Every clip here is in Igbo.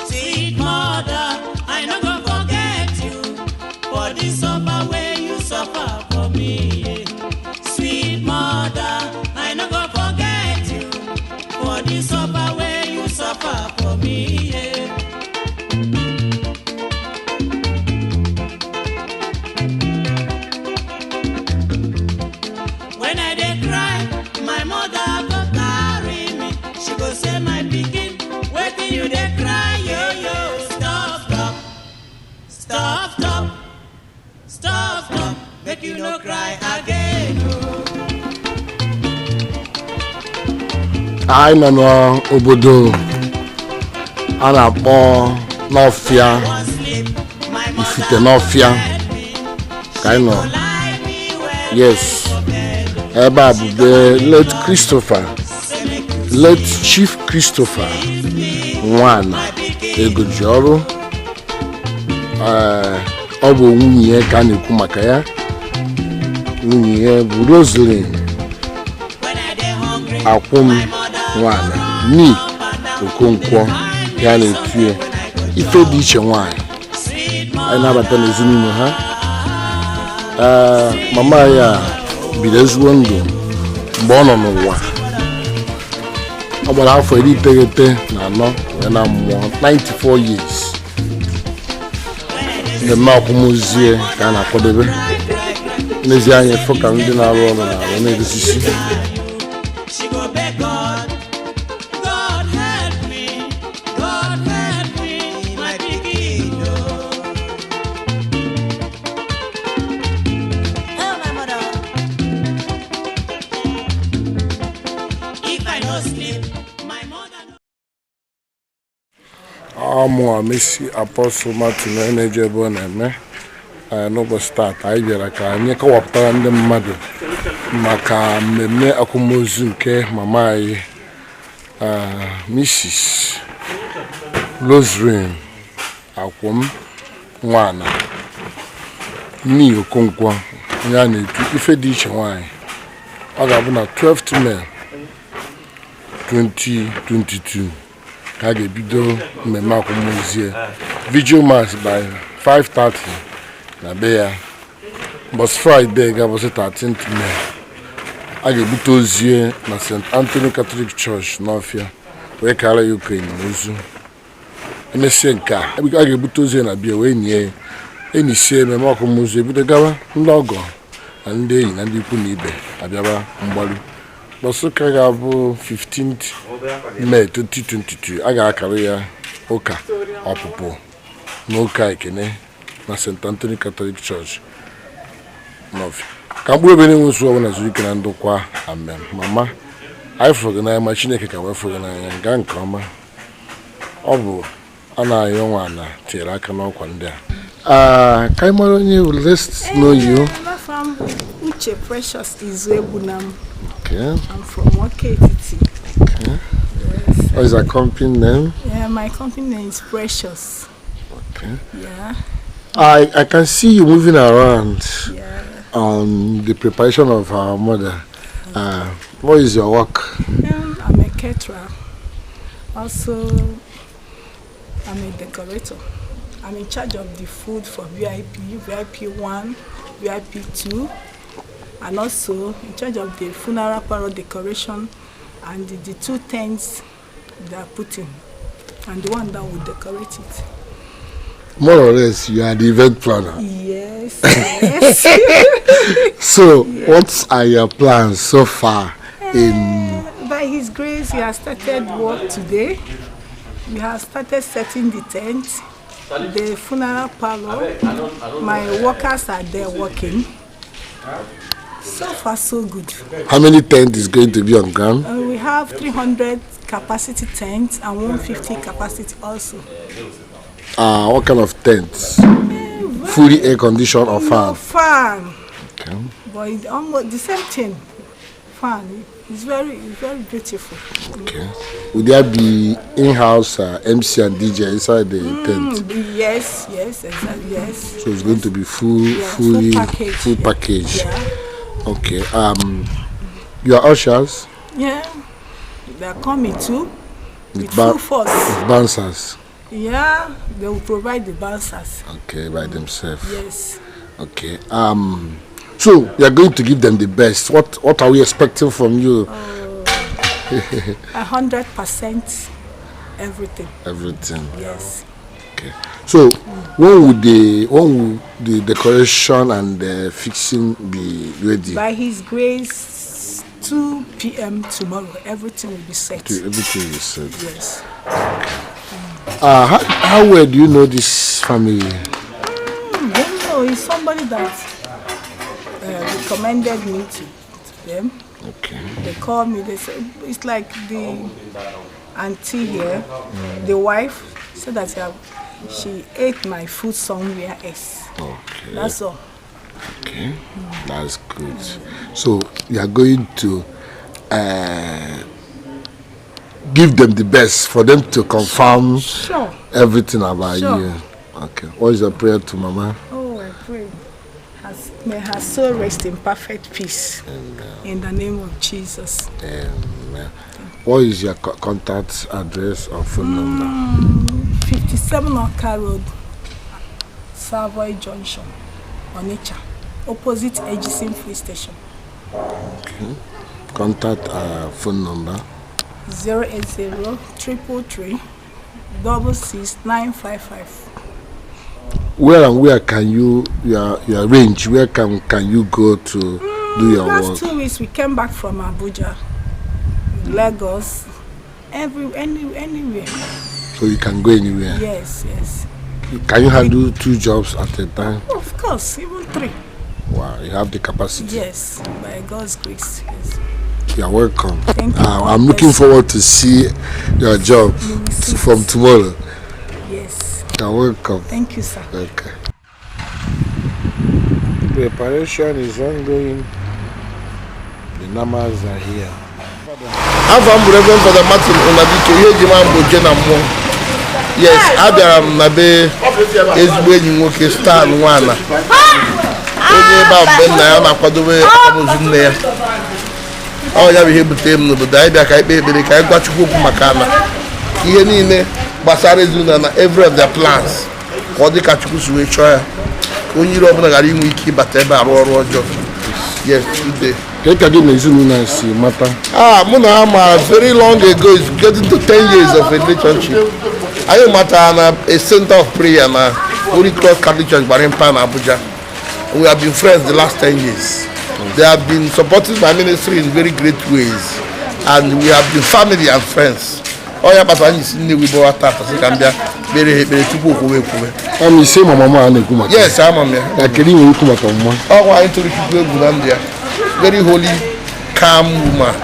Sweet mother, I no go forget you for the suffer wey you suffer for me. Yeah. Sweet mother, I no go forget you for the suffer wey you suffer for me. Yeah. When I dey cry, my mother go carry me. She go say, my pikin, wetin you dey cry, yo yo? Stop, stop, stop, stop, stop, stop. Make you no cry again. Oh. Anyị nọ n'obodo a na-akpọ N'ọfịa. Wan sleep, my Ifite mother n'Ọfịa help me. ka anyị nọ. Go lie me well Yes, for bed. Ebe a bụ be late Christopher, Say make you late Chief Christopher Nwana Egojiọrụ. Ee, ọ bụ nwunye ya ka a na-ekwu maka ya. Nwunye ya bụ Roslyn when I dey hungry, Akwụm my mother Nwana ni Okonkwo ya na-etu ya ife dị iche nwanyị. Sweet Anyị na-abata n'ezinụlọ ha. Ee, mama ya biri ezigbo ndụ mgbe ọ nọ n'ụwa. Ọ gbara afọ 94 wee na mmụọ, 94 years. Mmemme akwamozu ka a na-akwadebe. N'ezie, anyị fụ ka ndị na-arụ ọrụ na-arụ na-egosisi. She go beg God, God help me, God help me, my pikin oh. Help my mother. If I no sleep, my mother no. Ọmụa Messi Apostle Martin, onye na-eje ebe ọ na-eme. Ee, n'ụbọchị taata anyị bịara ka anyị kọwapụtara ndị mmadụ maka mmemme akwamozu nke mama anyị, Mrs. Roslyn Akwụm Nwana Nni Okonkwo, onye a na-etu ife dị iche nwanyị. Ọ ga-abụ na 12th May 2022 ka a ga-ebido mmemme akwamozu ya, vigil mass by 5:30 na be ya. Mbọsị Friday ga-abụsị 13th May, a ga-ebute ozie na St. Anthony Catholic Church n'Ọfịa wee kara ya okenye ozu. Emesie nke a, a ga-ebute ozie na bia wee nie ya. Enisie, ememe akwamozu ebido gawa. Ndị ọgọ na ndị enyi na ndị ikwu na ibe abịaba mgbaru. Mbọsị ụka ga-abụ 15th May 2022, a ga-akara ya ụka ọpụpụ n'ụka ekene na St. Anthony Catholic Church n'Ọfịa. Ka mkpụrụ obi na-enwe nsogbu ọbụla zuru ike na ndokwa. Amen. Mama anyị fụrụ gị n'anya, ma Chineke ka wee fụrụ gị n'anya. Gaa nke ọma. Ọ bụ a na-ayọ nwa na tinyere aka n'ọkwa ndị a. Ah, ka anyị mara onye bụ. Let's know you. I'm Uche Precious Izuegbunam. Okay. I'm from Wake Etiti. Yes. What is our company name? Yeah, my company name is Precious. Okay. Yeah. I can see you moving around on the preparation of our mother. What is your work? I'm a caterer. Also, I'm a decorator. I'm in charge of the food for VIP, VIP 1, VIP 2, and also in charge of the funeral parlor decoration and the two tents they are putting, and the one that will decorate it. More or less, you are the event planner. Yes. So, what are your plans so far in By His grace, we have started work today. We have started setting the tent, the funeral parlor. My workers are there working. So far, so good. How many tents is going to be on ground? We have 300 capacity tents and 150 capacity also. What kind of tents? Fully air conditioned or No fan? Fan, Okay. but it's almost the same thing. Fan. It's very beautiful. Okay. Would there be in-house MC and DJ inside the tent? Yes, exactly, yes. So it's going to be full, Yeah, full fully, package, full yeah. package. Yeah. Okay. Your ushers. Yeah, they are coming too. With full force. With bouncers. Yeah, they will provide the bouncers. Okay, by themselves. Yes. Okay. So you are going to give them the best. What are we expecting from you? 100% everything. Everything. Yes. Okay. So when will the decoration and the fixing be ready? By His grace, 2 p.m. tomorrow, everything will be set. Everything is set. Yes. Okay. How well do you know this family? Don't know. It's somebody that recommended me to them. Okay. They called me. They said it's like the auntie here, the wife, said that she ate my food somewhere else. Okay. That's all. Okay, that's good. So you are going to give them the best for them to confirm sure. everything about sure. you. Okay. What is your prayer to Mama? Oh, I pray. May her soul rest in perfect peace. Amen. In the name of Jesus. Amen. What is your contact address or phone number? 57 Oka Road, Savoy Junction, Onitsha, opposite Ejison Free Station. Okay. Contact phone number? 080 333 66955. Where and where can you your range? Where can you go to do your work? Last 2 weeks we came back from Abuja, Lagos, anywhere. So you can go anywhere? Yes, yes. Can you handle 2 jobs at a time? Of course, even 3. Wow, you have the capacity. Yes, by God's grace. Yes. You are welcome. Thank you. I'm looking forward to see your job from tomorrow. Yes. You are welcome. Thank you, sir. Okay. Preparation is ongoing. The numbers are here. Afam Reverend Father Martin Onadike, ihe ji ma mbụ je na mmụọ. Yes, abịara m na be ezigbo enyi nwoke Stan Nwana. Onye ebe a mgbe nna ya na-akwadobe akwamozu nne ya. Ọ ya bụ ihe butere m n'obodo anyị bịa ka anyị kpee ekpere ka anyị gwa Chukwu okwu maka ana. Ihe niile gbasara ezinụlọ na every of their plans ka ọ dị ka Chukwu si wee chọọ ya. Ka onye iro ọbụla ghara inwe ike ịbata ebe arụ ọrụ ọjọọ. Yes, today. Ka gị na ezinụlọ si mata? Ah, mụ na ha mara very long ago, it's getting to 10 years of relationship. Anyị matara na a center of prayer na Holy Cross Catholic Church, Gbarimpa na Abuja. We have been friends the last 10 years. They have been supporting my ministry in very great ways. And we have been family and friends. Ọ ya kpatara anyị si Nnewi gbawa tata sị ka m bịa kpere ha ekpere tupu okwuwe ekwuwe. Ama ise ma mama a na-ekwu maka. Yes, ama m ya. Ya kedu ihe ikwu maka mma? Ọ nwa anyị tụrụ Chukwu egwu na ndụ ya. Very holy, calm woman.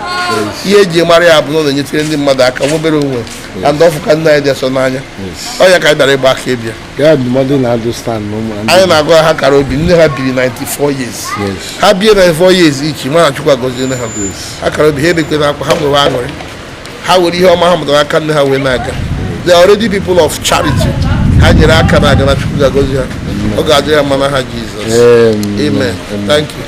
Ihe eji mara ya bụ na ọ na-enyetere ndị mmadụ aka nwebere onwe. And ọ fụka nna anyị dị asọ n'anya. Ọ ya ka anyị bịara ịgba aka ịbịa. Anyị na-agụ ha kara obi, nne ha biri 94 years. Ha bie 94 years ichi, mana Chukwu agọziele ha. Ha kara obi, ha ebekwere akwa, ha nwere aṅụrị. Ha were ihe ọma ha mụtara aka nne ha wee na-aga. They are already people of charity. Ha nyere aka na-aga na Chukwu ga-agọzi ha. Ọ ga-adị ya mma n'aha Jizọs. Amen. Thank you.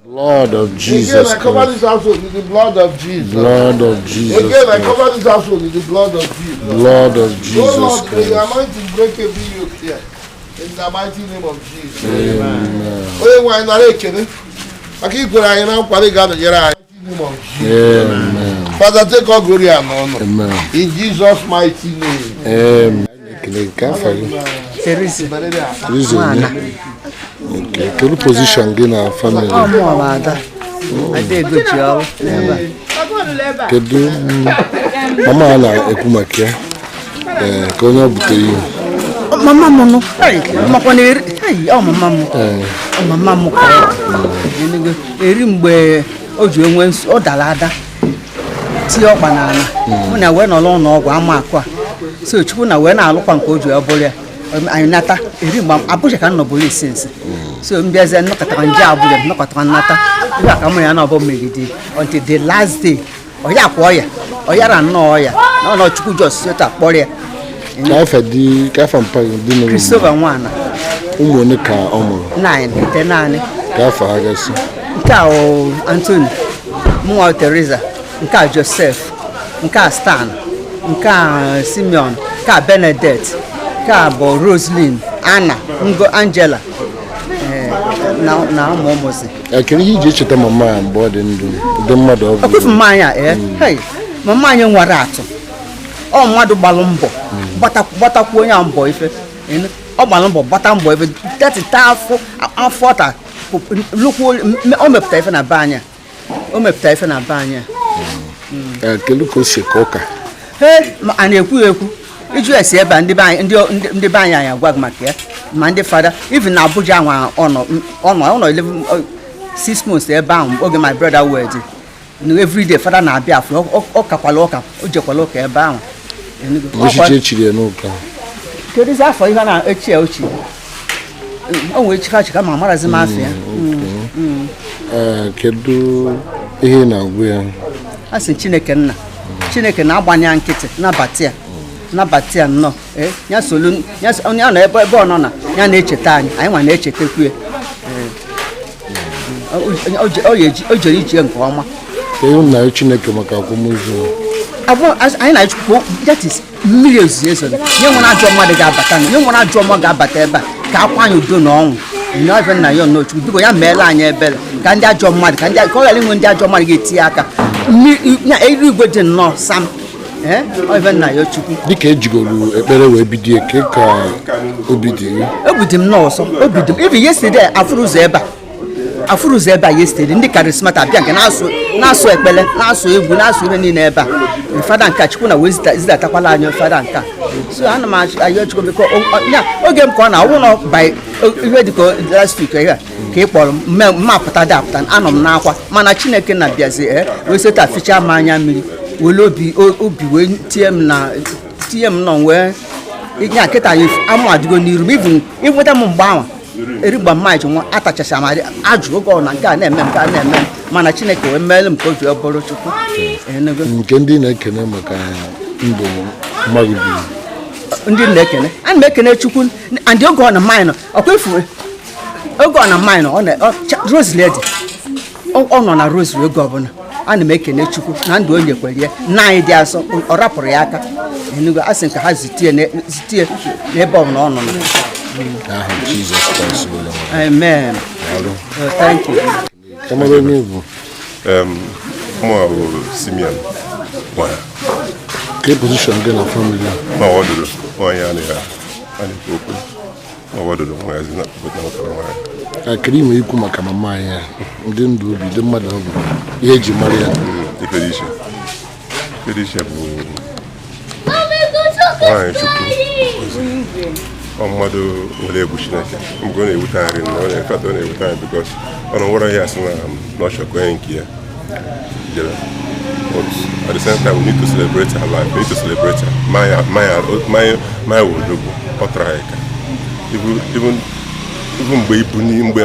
Blood of Jesus. Again, I cover this household with the blood of Jesus. Blood of Jesus. Again, I cover this household with the blood of Jesus. Blood of Jesus. Oh Lord, may your anointing break every yoke here. In the mighty name of Jesus. Amen. Onye nwe anyị nara ekele. Maka ikwere anyị na nkwa ị ga-anọnyere anyị. Amen. Father, take all glory and honor. Amen. In Jesus' mighty name. Amen. Teresa. Teresa. Okay. Kedu position gị na family? Ọ mụ bụ Ada. Ada Egochi ọrụ n'ebe a. Kedu mama a na-ekwu maka ya? Ka onye ọ butere ihe? Mama m nụ. Makwa na eri. Ọ mama m. Ọ mama m ka eri mgbe o ji enwe ọ dara ada. Tinye ọkpa n'ala mụ na wee nọrọ ụlọ ọgwụ ama akụ a, so Chukwu na wee na-alụkwa nke o ji ọ bụrụ ya. Anyị nata eri mgbe Abuja ka m nọbụrụ isi nsi, so m bịazie nnọkọtara nje Abuja, nnọkọtara nnata ebe a ka mụ ya na ọbọ megide until the last day. Ọya kwa ọya, ọ yara nnọọ ọya na ọ nọ. Chukwu just sota kpọrọ ya. Ka afa dị, ka afa mpa gị dị nụrụ? Christopher Nwana. Ụmụ ole ka ọ mụrụ? Nine, ite naanị. Ka afa ha gasị? Nke a o Anthony, mụnwa Teresa, nke a Joseph, nke a Stan, nke a Simeon, nke a Benedict, nke a bụ Roslyn, Anna, Ngo, Angela, na ụmụ ụmụzi. Kedu ihe iji echeta mama ya mgbe ọ dị ndụ, ụdị mmadụ ọ bụ? Ọkwefu mama anyị a, ee, hey, mama anyị nwere atụ. Ọ mmadụ gbalụ mbọ, gbatakwuo onye a mbọ ife. Ọ gbalụ mbọ, gbata mbọ ife tetịta afọ afọ ta lukwu. O mepụta ife na be anyị a. O mepụta ife na be anyị a. Kedu ka o si ka ụka? He, ma a na-ekwu ya ekwu iju esi ebe a, ndị be anyị, ndị be anyị, anyị agwa gị maka ya, ma ndị fada, even na Abuja nwa ọ nọ 11, 6 months ebe ahụ oge my brother wed. Everyday fada na-abịa afụ. Ọ kakwala ụka, o jekwala ụka ebe ahụ. Enugu. Echichi echiri ya n'ụka? Kedụzi afọ ihe na echi ya ochie o nwee chika chika, ma amarazi m afọ ya. Ee, kedu ihe ị na-agwa ya? A sị Chineke nna, Chineke na-agbanye ya nkịtị, nabata ya, nabata ya nnọọ. Ee, ya solu ya, onye nọ ebe ọ nọ na ya na-echeta anyị, anyị nwa na-echetakwu ya. Ee. O jere ije nke ọma. Ka ịhụ na Chineke maka akwamozu? Abụ anyị na-achukwu, that is mmiri ozuzo ezo nye nwere ajọ mmadụ ga-abata, nye nwere ajọ mmadụ ga-abata ebe a ka akwa anyị udo na ọnwụ enye nna ya n'ochukwu. Biko, ya meela anyị ebere ka ndị ajọ mmadụ, ka ọ ghara inwe ndị ajọ mmadụ ga-etinye aka mmiri ya. Eluigwe dị nnọọ sam. Ee, ife nna ya Chukwu. Dịka ejigoro ekpere wee bido, ke ka obi dị gị? Obi dị m nọọsọ, obi dị m. Even yesterday, afụrụ ụzọ ebe a, afụrụ ụzọ ebe a yesterday, ndị charismatic abịa nke na-asụ ekpele, na-asụ egwu, na-asụ ihe niile ebe a. Fada nke a, Chukwu na wee zidatakwala anyị fada nke a. So ana m ayọ Chukwu, biko, ya oge m ka ọ na-awụ nọ by ihe dịka last week ihe a ka ị kpọrọ m mma apụta dị apụta, anọ m n'akwa, mana Chineke na bịazi ee wee seta fichaa m anya mmiri, were obi wee tie m na tinye m nọ wee nya nkịta ya amụ adịgo n'iru m. Even ịnweta m mgbe ahụ erigba mmaji nwa atachasị m ajụ oge ọ na nke a na-eme m, nke a na-eme m, mana Chineke wee meere m ka o ji ọ bụrụ Chukwu. Enugo. Nke ndị na-ekene maka ndụ mmadụ biri? Ndị m na-ekene, ana m ekene Chukwu and oge ọ na mmanya nọ ọkwa efu, oge ọ na mmanya nọ ọ na Rose Lady, ọ nọ na rosary oge ọbụla. Ana m ekene Chukwu na ndụ o nyekwere ya, nna anyị dị asọ, ọ rapụrụ ya aka. Enugo, a sị ka ha zitie zitie n'ebe ọbụla ọ nọ na. N'aha Jizọs Kraịst bụ Onyenwe anyị. Amen. Daalụ. Oh, thank you. Ka mara onye bụ? Mụ bụ Simeon Nwana. Ka position gị na family a? Ma ọ dụrụ nwaanyị a na-ekwu okwu, ma ọ dụrụ nwa ya zi na na nwaanyị. Ka kedu inwe ikwu maka mama anyị a, ndị ndụ obi ndị mmadụ ọ bụ ihe eji mara ya? Ife dị iche, ife dị iche bụ nwaanyị Chukwu ozi. Ọ mmadụ nwere egwu Chineke. Mgbe ọ na-ewute anyị na ọ na-efeta, ọ na-ewute anyị because ọ na nwere ihe asị na ọ chọkwa onye nke ya jere. But at the same time, we need to celebrate her life. We need to celebrate her. Maya, Maya, Maya, Maya Odogwu, ọ tara anyị ka even mgbe ibu mgbe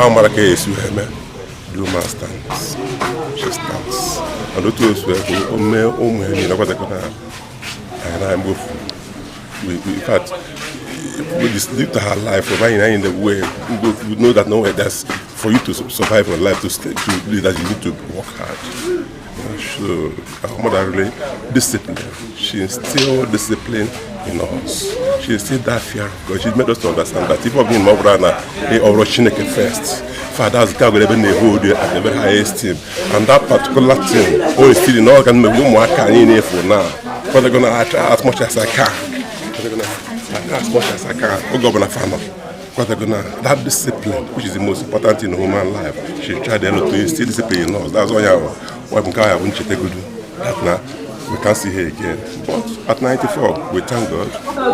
amara ka esi wee mee, the woman stands, she stands. And otu osu ebe o mee ụmụ ya niile kwatakwa na anyị na mgbofu. In fact, we just live to her life, providing in the way we know that nowhere that's for you to survive in life, to stay, to live, that you need to work hard. So our mother really disciplined. She instilled discipline in us. She instilled that fear of God. She made us to understand that if I'm not ọrụ Chineke first. Father, that's God will even hold you at a very high esteem. And that particular thing, oh, is still in all kind of ụmụaka anyị na-efu now. But I'm gonna try as much as I can. I'm gonna try as much as I can. Oge ọbụla fa nọ. Because gonna that discipline, which is the most important thing in human life, she tried then to instill discipline in us. That's why I why nke ahụ bụ nchetagodu that na we can't see her again. But at 94, we thank God.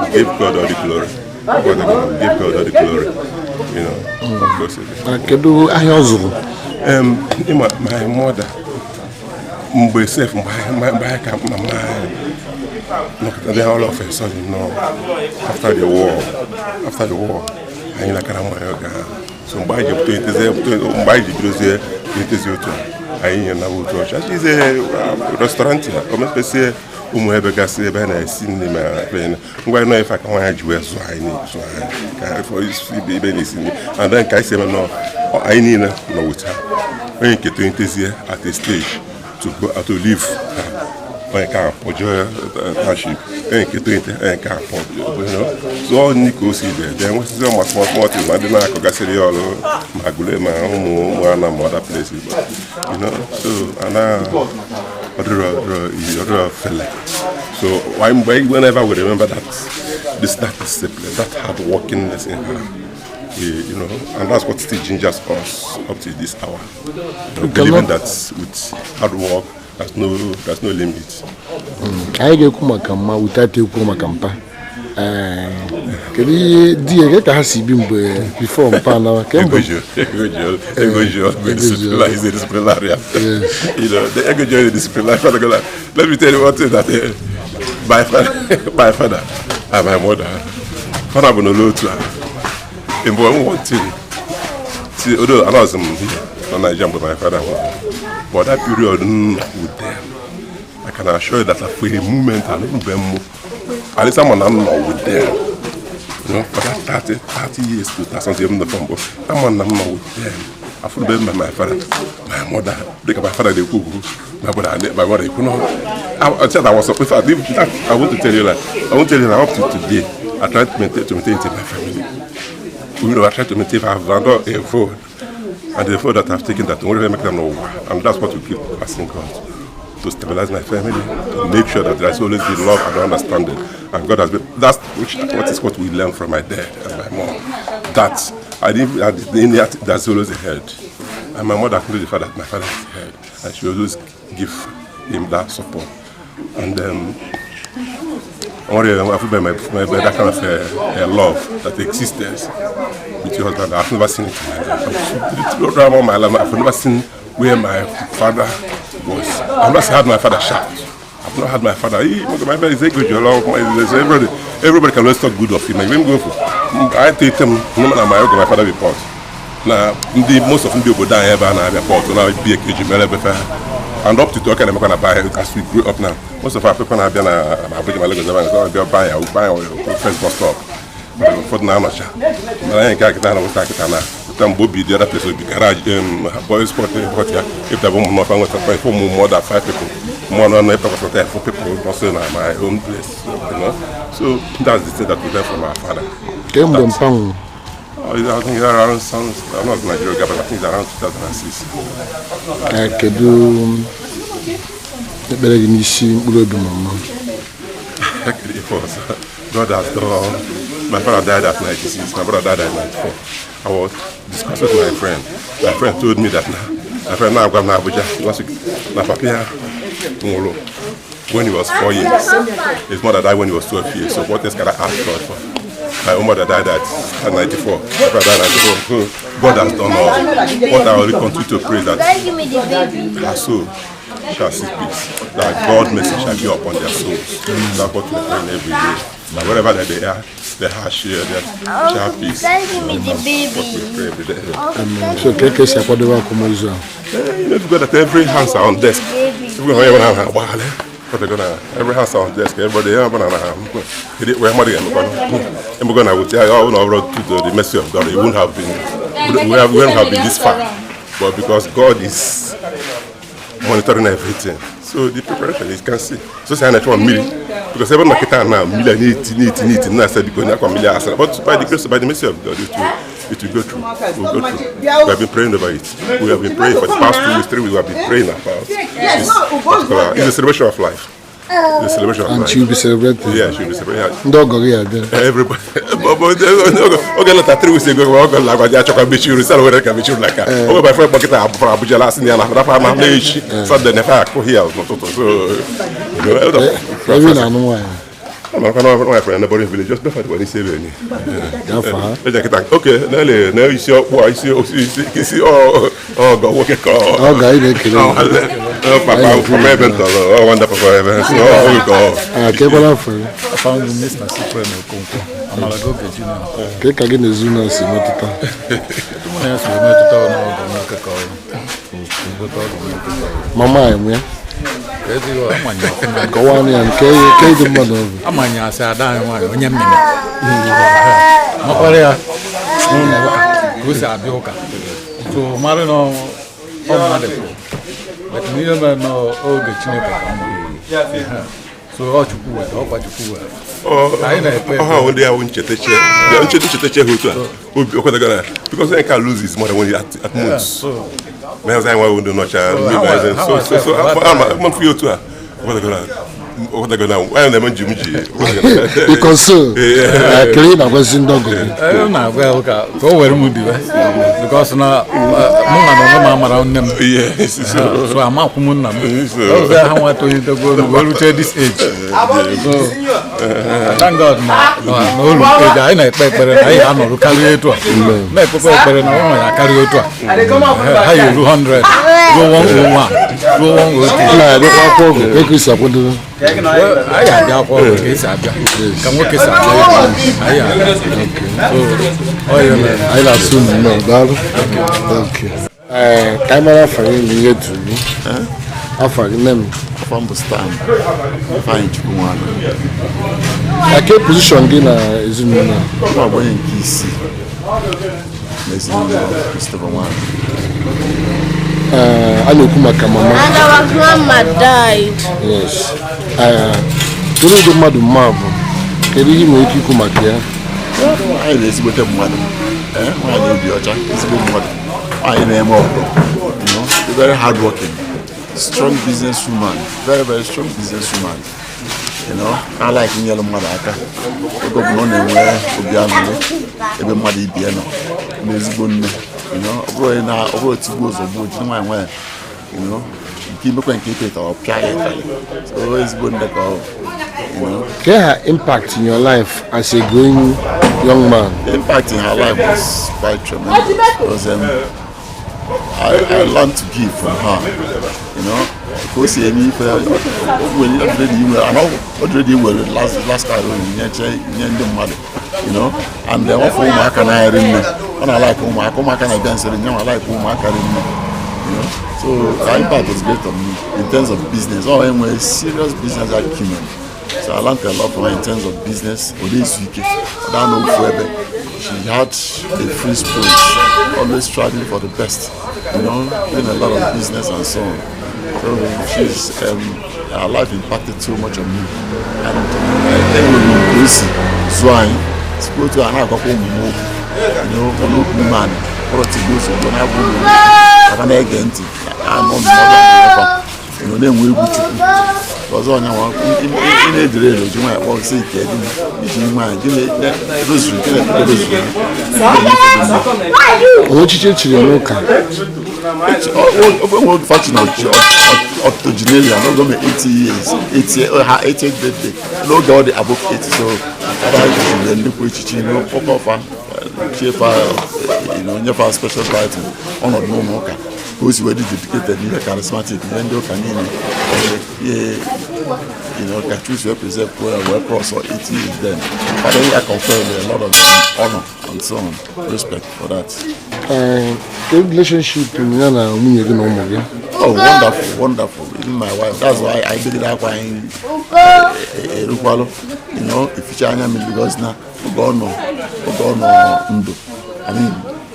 We give God all the glory. God, we give God all the glory. Of course. Na kedu ahịa ọ zụrụ? Ịma, my mother, Mgbe sef mgbe anyị ka mama anyị nọkọtara all of a sudden, no, after the war anyị nakara mmanya oge ahụ. So mgbe anyị ji tolitezie, mgbe anyị ji bidozie tolitezi otu a, anyị nye naba otu ọcha achizie restaurant ya, o mepesie ụmụ ebe gasị ebe a na-esi nri. Ma ebe ngwa nọ ife aka nwaanyị ji wee zụọ anyị ka ifo isi ibe na-esi nri. And then ka anyị si eme nọ, anyị niile nọ with ha. Onye nke tolitezie at a stage to go to leave ha, onye nke ahụ pụjụọ township, onye nke tolite, onye nke ahụ pụọ. So ọ nri ka o si dị dị enwesịzi ọma small small things, ma ndị na-akọgasịrị ya ọrụ, ma gule, ma ụmụ ụmụ ana, ma other places, but so ana ọdịrọ fele. So why mgbe whenever we remember that this that discipline, that hard workingness in her, we, and that's what still gingers us up to this hour, believing that with hard work there's no limit. Anyị ga-ekwu maka mma without ekwu maka mpa. Ee, kedu ihe di ya ka ha si bi mgbe before mpa nawa kemgbe? Ego Joe, disciplinary, he's a disciplinarian. The Ego Joe is a disciplinarian. Let me tell you one thing that my father and my mother, father bụ n'olu otu a. Mgbe one thing, see, although I was here na Nigeria mgbe my father nwụrụ, but that period with them, I can assure you that for a moment, I don't remember, at least I'm not with them. For that 30 years to something, even the phone, but I'm not with them. I feel better my father, my mother, look at my father, they cook, my brother, my mother, you know. I said I was, in fact, I want to tell you, like, I want to tell you that up to today, I try to maintain it in my family. I try to maintain, I've done a vow, and the vow that I've taken that won't make them know, and that's what we keep asking God to stabilize my family, to make sure that there's always be love and understanding. And God has been, that's which, what is what we learned from my dad and my mom. That I didn't, I didn't, there's always a head. And my mother acknowledged the fact that my father is head, and she always give him that support. And I want to I feel my that kind of love that existed between husband. I've never seen it in my life. Throughout all my life, I've never seen where my father was. I've not had my father shout. I've not had my father. He, my father is a good job. Everybody can always talk good of him. Like, when go for, I take them. No matter my my father report. Na ndị most of ndị obodo anyị ebe a na-abịa port na bi ekeji mere ebe fe ha, and up to ọka na-emekwa na buy as we grow up now, most of our people na-abịa na Abuja ma Lagos ebe a na-abịa buy first bus stop. Ụfọdụ na-anọcha mana anyị nke akịta na nweta akịta na pụta mgbe obi dị other place, obi garage, boys port ya ịpụta bụ ụmụ nọfa nweta five ụmụ more than five people more nọ ịpụta four people also na my own place. So that's the thing that we learn from our father. Kemgbe mpa nwụrụ? Oh, I think it's around some, I'm not Nigeria, but I think it's around 2006. Ka kedu ekpere gị n'isi mkpụrụ obi mama? It was, God has done. My father died at 96, my brother died at 94. I was discussing with my friend. My friend told me that now, my friend now I'm Abuja last week. Na papa ya nwụrụ when he was 4 years. His mother died when he was 12 years. So what else can I ask God for? My own mother died at 94. My brother died at 94. So God has done all. What I only continue to pray that Give me the baby. her soul shall see peace. That God mercy shall be upon their souls. That's what we pray every day. That wherever that they are, they have share their shall have peace. Give me the That's what we baby. pray every day. So ka eke si akwadobe akwamozu a? You've got that every hands are on desk. Every one what they're gonna every hands are on desk. Everybody, where I'm gonna would say, oh no, to the mercy of God, it wouldn't have been we wouldn't have been this far. But because God is monitoring everything. So the preparation is can see. So say I million because even market now million 80 80 80 now said because million. But by the grace, by the mercy of God, it will go through. It will go through. We have been praying over it. We have been praying for the past 2 weeks, 3 weeks. We have been praying about this particular. It's a celebration of life. It's a celebration of And life. she will be celebrated. Yeah, she will be celebrating. Ndị ọgọ gị abịa? Everybody. But oge lọta 3 weeks ago, oge la gwa achọkwa mechiri sara were ka mechiri like oge my friend kpọkịta from Abuja last ya na rafa na na-echi Sunday na fa akụ here n'ụtụtụ, so Ebe ị na-anụ nwaanyị? Ọ na nwaanyị from neighboring village, just befa dịkwa n'isi ebe ni. Gafe ha. Eji nkịta oke na-ele na isi ọkpụ a, isi isi isi ọgọ nwoke ka ọ Ọ ga anyị na-ekele. Ọ, Papa, papa ebe ntọrọ, ọ wanda papa ebe, so ọ ka ọ. Ah, ka ekwara afọ gị? Found Mr. Cyprian Okonkwo, Amalagoge Junior. Ka ka gị na ezinụlọ si metụta? Mụ na ya so metụta ọnụọgụ nwoke ka ọrụ. Ezigbote ọgụ nwoke ka ọrụ. Mama anyị ya? Ka ezigbo amanye ọfụma. Kọwaa ya nke nke dị mmadụ ọ bụ. Amanye asị ada anyị nwaanyị onye mmemme. Makwara ya n'ụlọ ụka ka o si abịa ụka. So mara na ọ mmadụ kwụ. But n'ihe mere n'oge Chineke ka mma. So ọ Chukwu were, ọkwa Chukwu were. Anyị na-ekpe Ọha ahụ ndị ahụ nchetache, ya nchetache ha otu a, obi ọkwadagara, because onye ka lose his mother when he at months. Ma ya anyị nwa ndị nọcha, so ama mfu ya otu a, ọkwadagara, ọkwadagara, anyị na-eme njem ji. Ị console, kere ị na-agwazi ndị ọgọ gị? M na-agwa ya ka o were m diwe because na mụ na onwe m amara nne m, so amakwụ m nna m ọzọ ha nwa tolitegoro wee rute this age. So thank God na na olu age anyị na-ekpe ekpere na anyị anọrụ karịa etu a, na-ekpekwa ekpere na ụmụ ya karịa otu a, ha ya eru 100, ruo 101, ruo 102. Na-abịakwa akwụ ọgụ ka esi akwadobe? Anyị abịa akwa ọgụ ka esi abịa, ka nwoke si abịa, anyị abịa. So ọ ya mere. Anyị na-asụ unu nnọọ, daalụ. Okay. Ee, ka anyị mara afa gị na ihe turu gị. Afa gị, nne m? Afọ m bụ Stan Ifeanyị Chukwu Nwanụ. Ake position gị na ezinụlọ a? Ọ bụ onye nke isii n'ezinụlọ Christopher Nwanụ. Ee, a na-ekwu maka mama. And our grandma died. Yes. Ee, kedu ụdị mmadụ mma bụ? Kedu ihe ị nwere ike ikwu maka ya? Nwaanyị na-ezigbote mmadụ. Ee, nwaanyị obi ọcha, ezigbo mmadụ. Nwaanyị na-eme ọgọ. Very hard working, strong business woman, very very strong business woman. Na like inyere mmadụ aka. Oge ọbụla ọ na-enwe obi aṅụrị ebe mmadụ ibie nọ, na ezigbo nne. Ọ bụrụ na ọ bụrụ otigbuo ozugbo jiri nwaanyị nwanyị, nke imekwa nke ike ọ pịa ya ịtarị. So ezigbo nne ka ọ bụ. Ke her impact in your life as a growing young man? The impact in her life was quite tremendous because I learned to give from her. Ka o si eme ife already nwere last card o nyeche nye ndị mmadụ, and then ọ fụ ụmụaka na-eri nne, ọ na-alike ụmụaka, ụmụaka na-abịa nsịrị nye ma like ụmụaka ri nne. So her impact was great on me in terms of business. Ọ enwere serious business acumen. So I learned a lot from her in terms of business. Ọ na-ezu ike, ọ daa n'ofu ebe. She had a free spirit, always striving for the best, doing a lot of business and so on. So her life impacted so much on me. And enwere m ka o si zụọ anyị, sikwa otu a na-agwakwa ụmụ m okwu, ọnụ okwu umeanị kpọrọ tigbo ozugbo na-agwa ụmụ m aka na-ege ntị anụ ndụmọdụ na-enyefa, na-enwe egwu Chukwu. Ọzọ ọnyanwa ị na-ejere ere oji nwaanyị kpọọ sị ike dị iji nwaanyị gị rosary gị na-ekpere rosary. Onwe echiche echiri ya n'ụka? Ofe nwe oge fachi na octogenarian n'oge o mee 80 years, 80, ha 80th birthday, n'oge ọ dị above 80. So fada jiri nnukwu echichi n'ụkọfa chiefa, nyefa special title, ọnọdụ n'ụlọ ụka ka o si wee dị dedicated n'ihe charismatic, ihe ndị ụka niile, ihe ka choose wee preserve well, wee cross or 80 years then. Father ya confer a lot of honor and so on, respect for that. Ee, ke relationship ya na nwunye gị na ụmụ gị? Oh, wonderful, wonderful. Even my wife. That's why I did akwa anyị erukwalụ, eficha anya mmiri because na oge ọ nọ ndụ, I mean,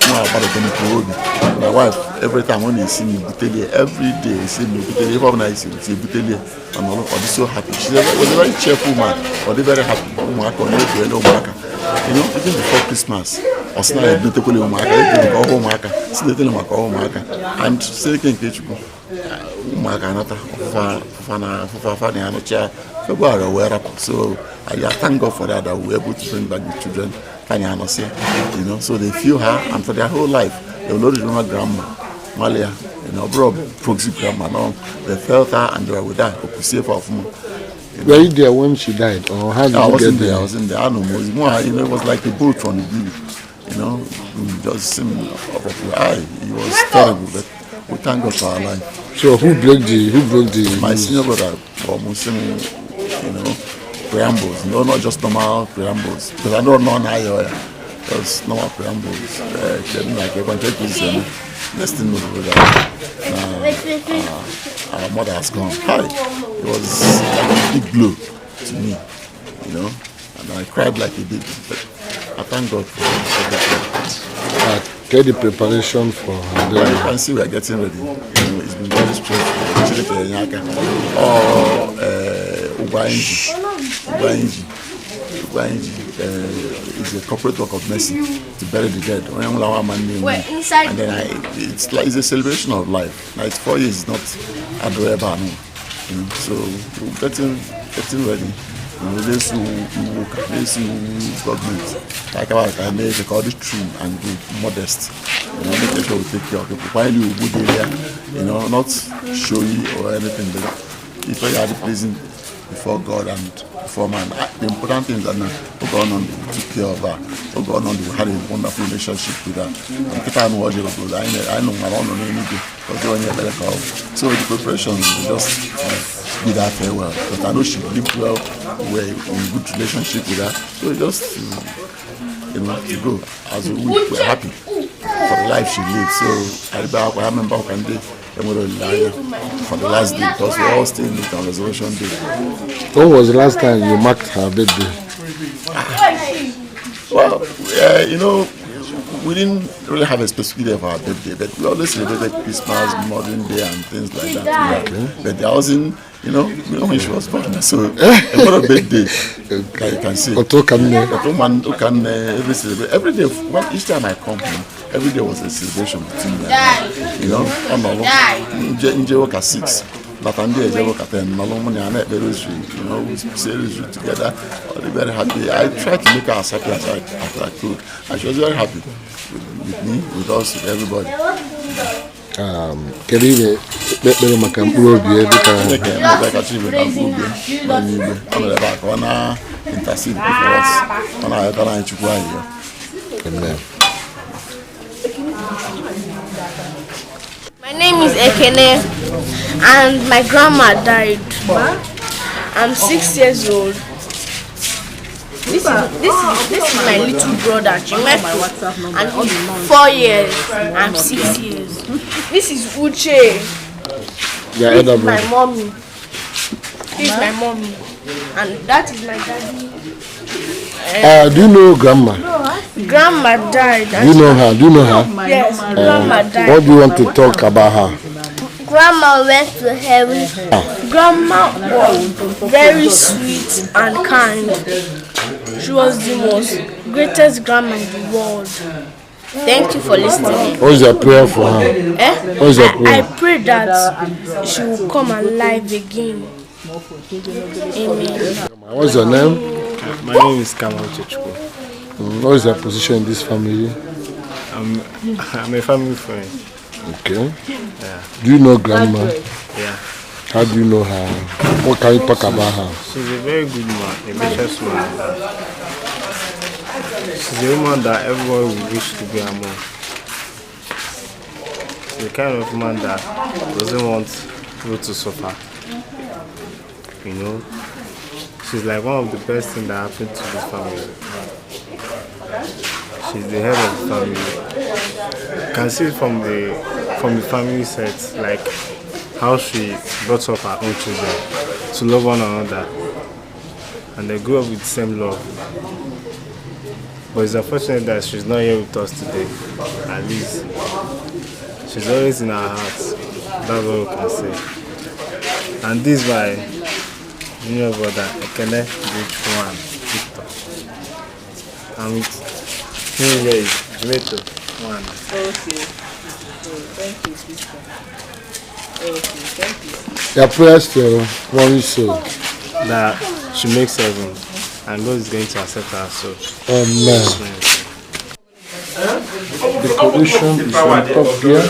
nwa agbadote nnukwu obi. My wife, every time ọ na-esi m ebutelie, every day esi m ebutelie, ife ọbụla esi esi ebutelie, ọ nọrọ, ọ dị so happy. She was a very cheerful man. Ọ dị very happy. Ụmụaka, ọ na-ekwele ụmụaka. Even before Christmas, ọ sị na ya ebutekwele ụmụaka, ebutere ka ọhụ ụmụaka, si letele maka ọhụ ụmụaka. And site nke Chukwu, ụmụaka anata ọfụfa na ọfụfa afa na ya nụcha February wee rapụ. So I thank God for that, that we were able to bring back the children fanya anọsịa, so they feel her, and for their whole life they will always remember grandma Malia, ọ bụrụ proxy grandma, no, they felt her and they were with her, okusie fa ọfụma. Were you there when she died, or how did I you wasn't get there. I there? wasn't there. I know. More, it was like a bolt from the blue. Just him up of eye. It was terrible, but We thank God for our life. So who broke the My senior brother, Muslim, you know, preambles. No, not just normal preambles. Because I don't know now, just normal preambles. Next thing we know, our mother has gone. Hi. It was like a big blow to me, you know, and I cried like a baby. But I thank God for everything. Get the preparation for her. Well, you can see we are getting ready. You know, it's been very stressful. Is a corporate work of mercy to bury the dead. And then it's like it's a celebration of life. 94 years is not adorable, you know. So we're getting ready. You know, this government like about I make call it true and good, modest. You know, making sure we take care of people. While you good area, you know, not showy or anything, but if you are pleasing before God and before man. The important thing is that now Ogonondu took care of her. Ogonondu had a wonderful relationship with her. And Peter and Roger, I know my own because they were better call. So the preparation was just bid her farewell. But I know she lived well, we're in good relationship with her. So just you know, to go. As we were happy for the life she lived. So I remember one day for the last day, because we all stayed in on resurrection day. When was the last time you marked her birthday? Well, you know, we didn't really have a specific day for our birthday, but we always celebrated Christmas, Modern Day, and things like that. Okay. But there wasn't, you know, when she was born, so a lot of birthday, okay. You can see. Every day, well, each time I come home, every day was a celebration between them. You know, on the 6. But on the 10, you know, we say rosary together. I was very happy. I tried to make her as happy as I could, and she was very happy with me, with us, with everybody. Kedu ihe ekpere maka mkpụrụ obi ya dịka Chineke emeka ka Chineke na mkpụrụ obi ya n'igwe ọ nọrọ ebe a ka ọ na-intercede for us, ọ na-ayọtara anyị Chukwu anyị ya. Amen. My name is Ekene and my grandma died. I'm 6 years old. This is my little brother, Chimefu, and he's 4 years. I'm 6 years. This is Uche. Yeah, this is my mommy. This is my mommy, and that is my daddy. Do you know grandma? Grandma died. Do you know her? Do you know her? Yes, grandma died. What do you want to talk about her? Grandma went to heaven. Grandma was very sweet and kind. She was the most greatest grandma in the world. Thank you for listening. What is your prayer for her? Eh? What is your prayer? I pray that she will come alive again. Amen. What's your name? My name is Kamal Chechukwu. What is your position in this family? I'm a family friend. Okay. Yeah. Do you know grandma? Yeah. How do you know her? What can you talk about her? She's a very good woman, a gracious woman. She's a woman that everyone would wish to be among. She's the kind of woman that doesn't want people to suffer. You know? She's like one of the best things that happened to this family. She's the head of the family. You can see from the family set, like how she brought up her own children to love one another, and they grew up with the same love. But it's unfortunate that she's not here with us today. At least she's always in our hearts. That's what we can say. And this is my junior brother, Ekene Bridge1 Victor. And with him here is Jumeto 1. Okay. Thank you, sister. Okay, thank you. Your prayers to one soul. That she makes heaven, and God is going to accept her soul. Amen. Decoration is on top here.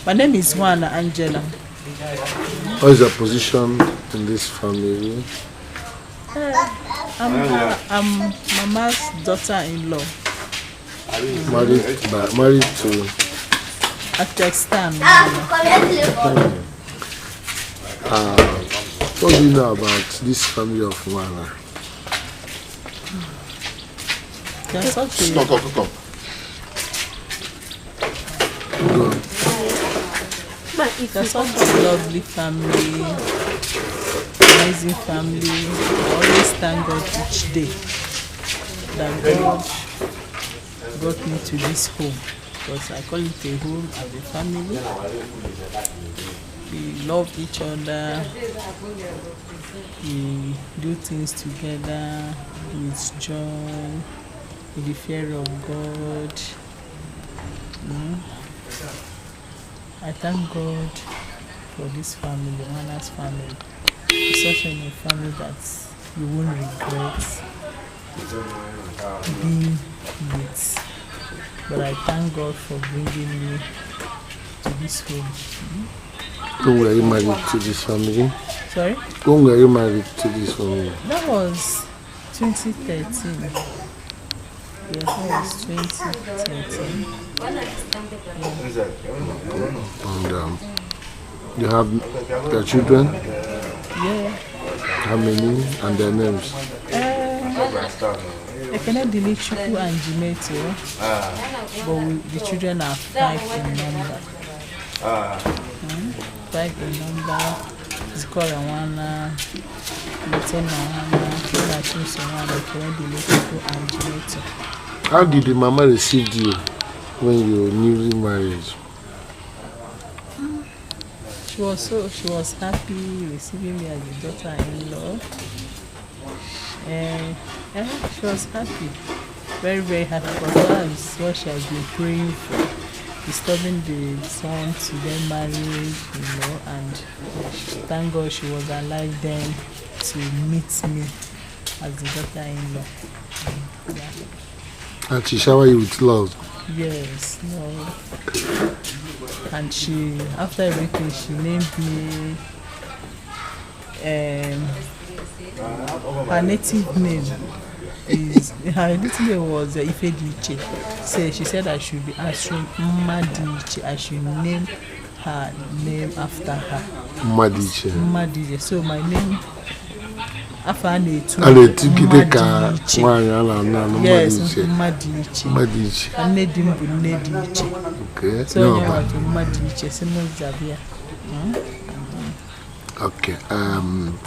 My name is Juana Angela. What is your position in this family? I'm Mama's daughter-in-law. Married to Atextan. What do you know about this family of Nwana? They're such a Come, come, come. Go. They're such a lovely family, amazing family. I always thank God each day that God brought me to this home, because I call it a home as a family. We love each other. We do things together with joy, with the fear of God. I thank God for this family, Nwana's family. It's such a family that you won't regret being with. But I thank God for bringing me to this home. When were you married to this family? Sorry? When were you married to this family? That was 2013. Yeah, that was 2013. And you have your children? Yeah. How many and their names? Ekene Dilichukwu and Jimeto, but the children are 5 in number. 5 in number. Zikora Nwana, Lutena Nwana, Chinso Nwana, Ekene Dilichukwu and Jimeto. How did the mama receive you when you were newly married? She was happy receiving me as a daughter-in-law. She was happy, very, very happy, because that is what she has been praying for, disturbing the son to get married, and thank God she was alive then to meet me as the daughter-in-law. Yeah. And she showered you with love. Yes, no. And she, after everything, she named me. Her native name is, her native name was Ifediche. So she said I should be answering Mmadiche. I should name her name after her. Mmadiche. Mmadiche. So my name, after na-etu A na-etugide ka nwaanyị a na-anụ anụ. Yes. Mmadiche. Mmadiche. Mmadiche. Nne di m bụ nne dị iche. Okay. So onye nwatụ Mmadiche si m zabịa. Okay.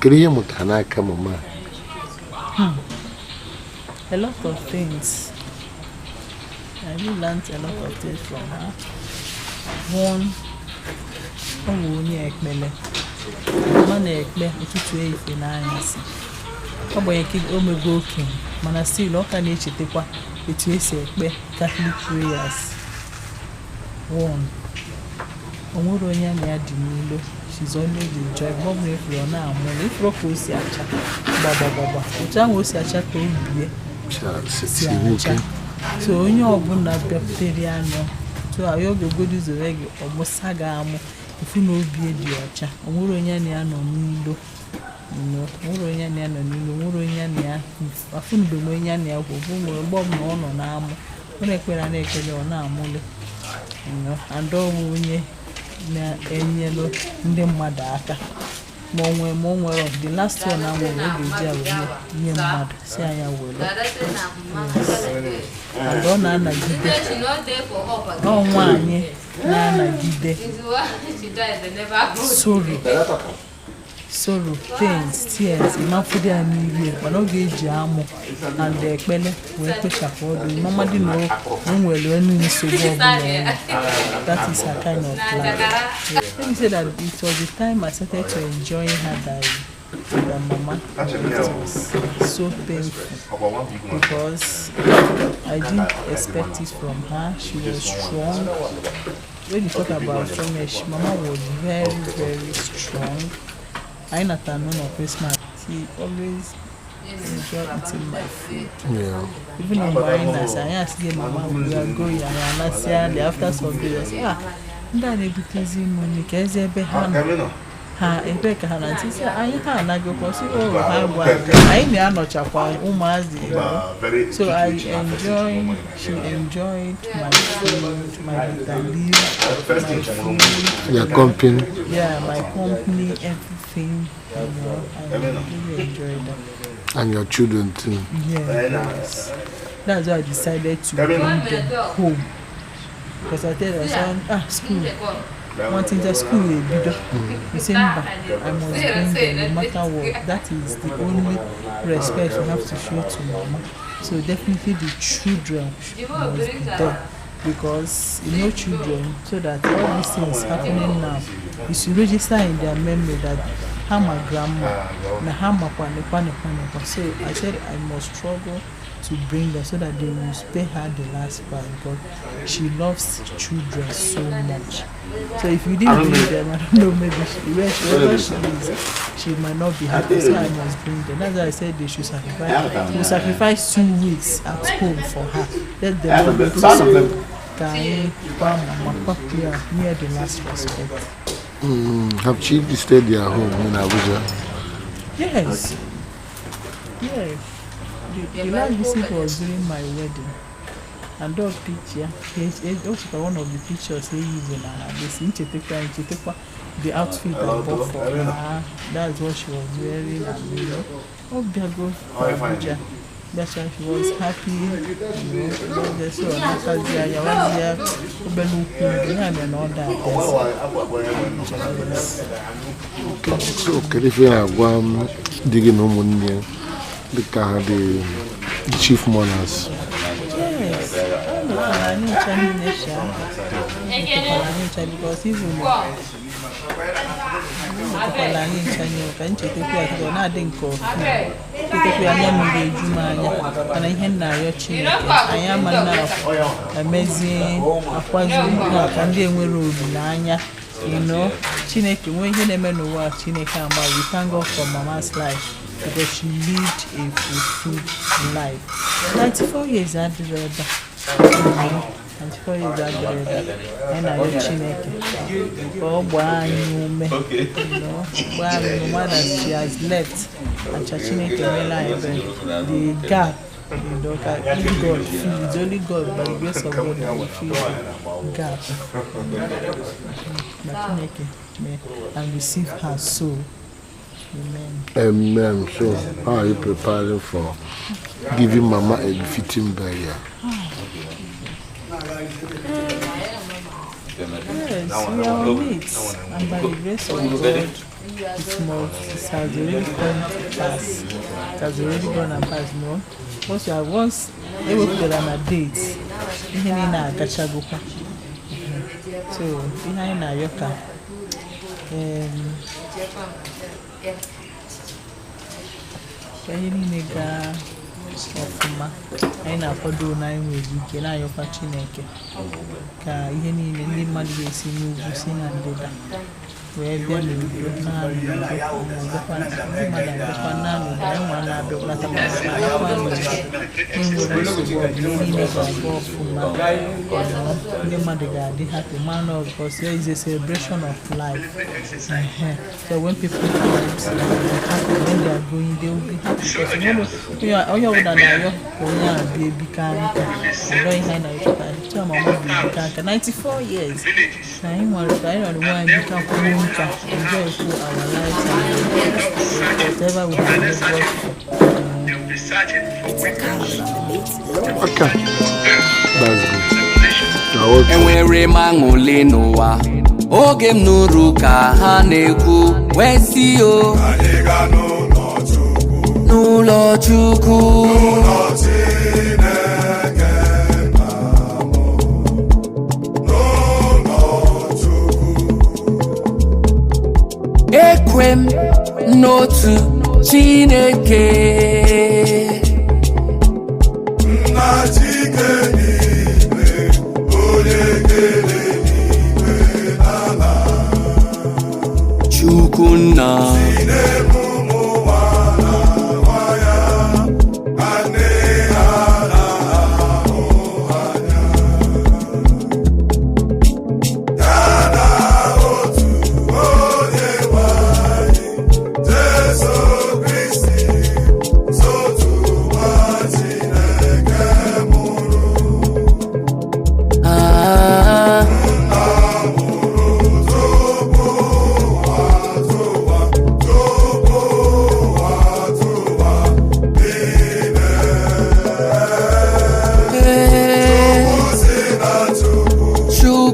Kedu ihe ị mụtara n'aka mama? A lot of things. I really learned a lot of things from her. One, ọ bụ onye ekpele. Mama na-ekpe ụtụtụ, ehihie na anyasị. Ọ gbanyere o mego okenye, mana still ọ ka na-echetakwa etu esi ekpe Catholic prayers. One, o nwere onye ya na ya dị n'ilo. She's always in joy. Mgbe ọbụla ifuru, ọ na-amụ na ifuru ka o si acha gbagbagba, otu ahụ o si acha ka o bie Si si nwoke. acha. So onye ọbụla bịakwutere ya nọ so ya oge zoro gị, ọgbụsa gị amụ, ifu na obi dị ọcha. O nwere onye na ya nọ n'ilo, o nwere onye na ya nọ n'ilo, o nwere onye na ya afụnube m, onye na ya kwu bụ nwere mgbe ọbụla ọ nọ n'amụ, ọ na-ekpere na-ekpere, ọ na-amụle, and ọ bụ onye na-enyelu ndị mmadụ aka. Ma o nwee ma o nwere, the last one a nwere, ọ ga-eji ya wee nye mmadụ, si anya were. And ọ na-anagide, ọ nwaanyị na-anagide sorrow, pains, tears. Ịmafụdị ya n'iru ya, mana ọ ga-eji amụ and ekpele wee kpochapụ ọdụ mamadị na o nwere enu nsogbu ọbụla ọ nwere. That is her kind of life. Let me say that it was the time I started to enjoy her that mama, it was so painful because I didn't expect it from her. She was strong. When you talk about strongness, mama was very, very strong. Anyị natara n'ụlọ Christmas, she always enjoy eating my food. Even mgbe anyị na-asị, anyị asị gị, "Mama, we are going," anyị anasịa. The after some days, I say, "Ah, ndị a na-ebutezi m nri ka eze ebe ha nọ." Ha ebee ka ha na ntị sị anyị ha anagokwa sị o ha gwa anyị na-anọchakwa ụmụazị. So I enjoy, she enjoyed my food, my bitter leaf, my food. Your company. Yeah, my company, everything. I really enjoyed that. And your children too. Yes. That's why I decided to bring them home. Because I tell my son, ah, school. One thing that school ebido. He say, mba, I must bring them no matter what. That is the only respect you have to show to mama. So definitely the children must be there. Because you know children, so that all these things happening now, it should register in their memory that ha ma grandma, na ha makwa nekwa nekwa nekwa. So I said I must struggle to bring them so that they will pay her the last part, because she loves children so much. So if you didn't bring them, I don't know, maybe she, wherever she is, she might not be happy. So I must bring them. That's why I said they should sacrifice. We sacrifice 2 weeks at home for her. Let them not go to school. Ka anyị gwa mama kwapụ ya near the last respect. Have she stayed their home in Abuja? Yes. Yes. The last visit was during my wedding. And that picture, it also one of the pictures he used in her this nchetekwa nchetekwa the outfit I bought for her. That's what she was wearing, and ọ bịago Abuja. That's why she was happy. So natazi ya wazia obere ukwu ya mere na ọ da. So kedu ife ị na-agwa m di gị na ụmụnne ya dịka ha dị chief mourners? Yes, ọ nọkwara anyị ncha niile sha. Nọkwara anyị ncha because even nọkwara anyị ncha niile ka nchetakwa ya kịta ọ na-adị nke ọfụ chetakwa ya, anya mmiri eju m anya, mana ihe m na-arịọ Chineke, anyị ama nna emezi akwazi nke a ka ndị enwere olileanya. Chineke nwee ihe na-eme n'ụwa a, Chineke ama. We thank God for mama's life because she lived a fulfilled life. 94 years adịrị ebe a. 94 years adịrị ebe a. Anyị na-arịọ Chineke ka ọ gbaa anyị ume, gbaa anyị ume that she has left and cha Chineke meela anyị ebere. The gap, ka only God fill. It's only God, by the grace of God, that will fill the gap. Na Chineke mee and receive her soul. Amen. Amen. So how are you preparing for giving mama a befitting burial? Yes, we are on it, and by the grace of God, it has already come to pass. It has already gone and passed. No, once you have once ewepụtara na date, ihe niile agachagokwa. So ihe anyị na-arịọ ka ka ihe niile gaa ọfụma. Anyị na-akwado na anyị nwere ike na-ayọkwa Chineke ka ihe niile ndị mmadụ ga-esi n'ugwu si na ndịda wee bịa n'udo naanị udo abịakwa ndị mmadụ abịakwa naanị udo anyị nwa na-abịakwalatakwa abịakwa n'udo enwere nsogbu ọbụla, ihe niile ga-aga ọfụma, ndị mmadụ ga-adị happy man of because here is a celebration of life. So when people come, they will be happy. When they are going, they will be happy because you know, onye ọbụla na-arịọ ka onye a bịa ebika nka arịọ ihe anyị na-arịọ ka chọọ mama bụ ebika nka 94 years na anyị nwere ka anyị nọrọ nwe anyị bika kwuo nka, enjoy kwuo our lives and whatever we have labored for. Okay. That's good. You're welcome. Enwere m aṅụle n'ụwa oge m nụrụ ka ha na-ekwu wee sị o n'ụlọ Chukwu. N'ụlọ Chineke nna m, n'ụlọ Chukwu. Ekwe m n'otu Chineke. Nna Chike n'igwe, onye kere eluigwe n'ala. Chukwu nna. N'ebe ụmụ nwa na nwa ya, ka nne ha na-ahụ anya. Ya na otu onye nwe.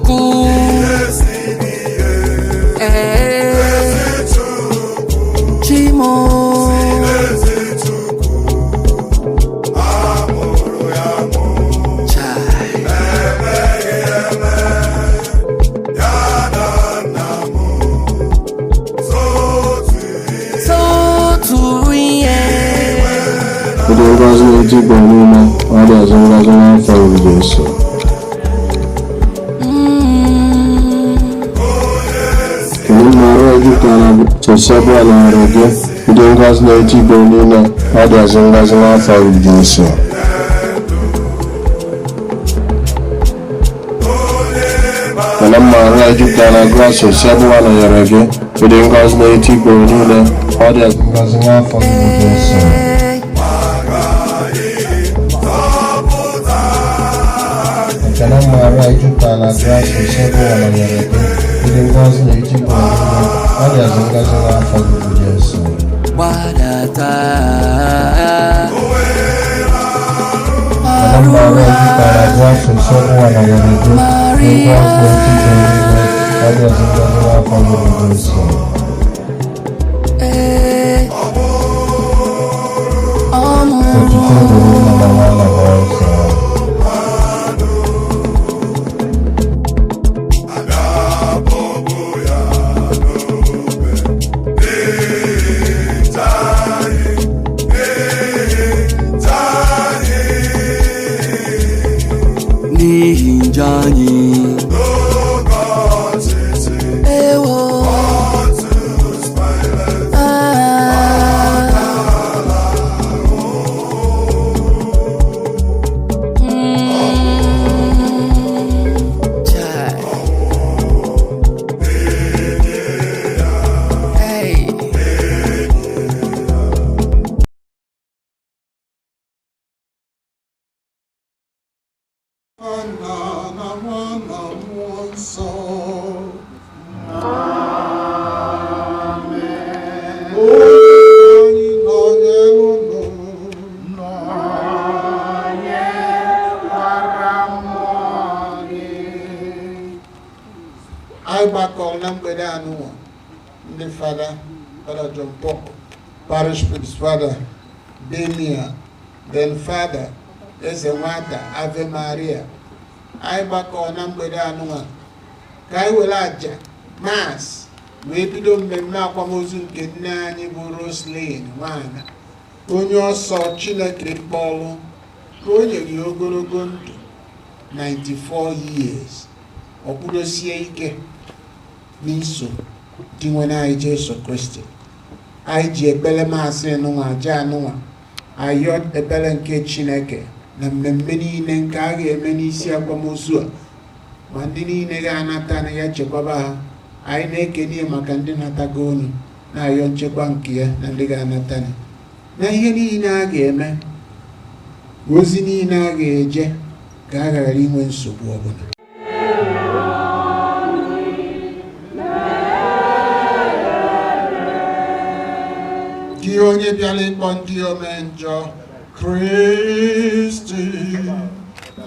Chukwu. Ee, Chimo. Sotu ihe. Ụdị ngọzi na-eti igbo niile, ọ dị ọzọ ngọzi n'afọ gị Jesu. Kedu mgbe arụ jupụtara Osebụla nọnyere gị, ụdị ngọzi na-eti igbo niile, ọ dị ọzọ ngọzi n'afọ gị Jesu. Mana mma arụ jupụtara na grace Osebụla nọnyere gị, ụdị ngọzi na-eti igbo niile, ọ dị ọzọ ngọzi n'afọ gị Jesu. Ekele Maria jupụtara na grace Osebụla nọnyere gị, ụdị ngọzi na-eti igbo niile, ọ dị ọzọ ngọzi n'afọ gị bụ Jesu. Gbadata. Mana Maria jupụtara na grace Osebụla nọnyere gị, ụdị ngọzi na-eti igbo niile, ọ dị ọzọ ngọzi n'afọ gị bụ Jesu. Ee. Otuto dịrị nna na nwa na mmụọ nsọ. N'ihi njọ anyị. Ewo. Ah. Mm. Chai. Hey. Nna na Nwa na Mmụọ Nsọ. Onye anyị nọnyere unu. Anyị gbakọrọ na mgbede anụnwa ndị fada Fada John Paul, parish priest Fada Damien, then Fada Eze Nwata Ave Maria. Anyị gbakọrọ na mgbede anụnwa ka anyị were aja mass wee bido mmemme akwamozu nke nne anyị bụ Roslyn Nwana, onye ọsọ Chineke kpọrọ ka o nyere ya ogologo ndụ 94 years, ọ kwudosie ike n'iso di nwere anyị Jesu Kristi. Anyị ji ekpere maasị nụnwa aja anụnwa ayọ ekpere nke Chineke na mmemme niile nke a ga-eme n'isi akwamozu a, ma ndị niile ga-anata na ya chekwaba ha. Anyị na-ekene ya maka ndị natago unu, na-ayọ nchekwa nke ya na ndị ga-anata na ihe niile a ga-eme, ozi niile a ga-eje, ka a ghara inwe nsogbu ọbụla. Gị onye bịara ịkpọ ndị ome njọ, Kristi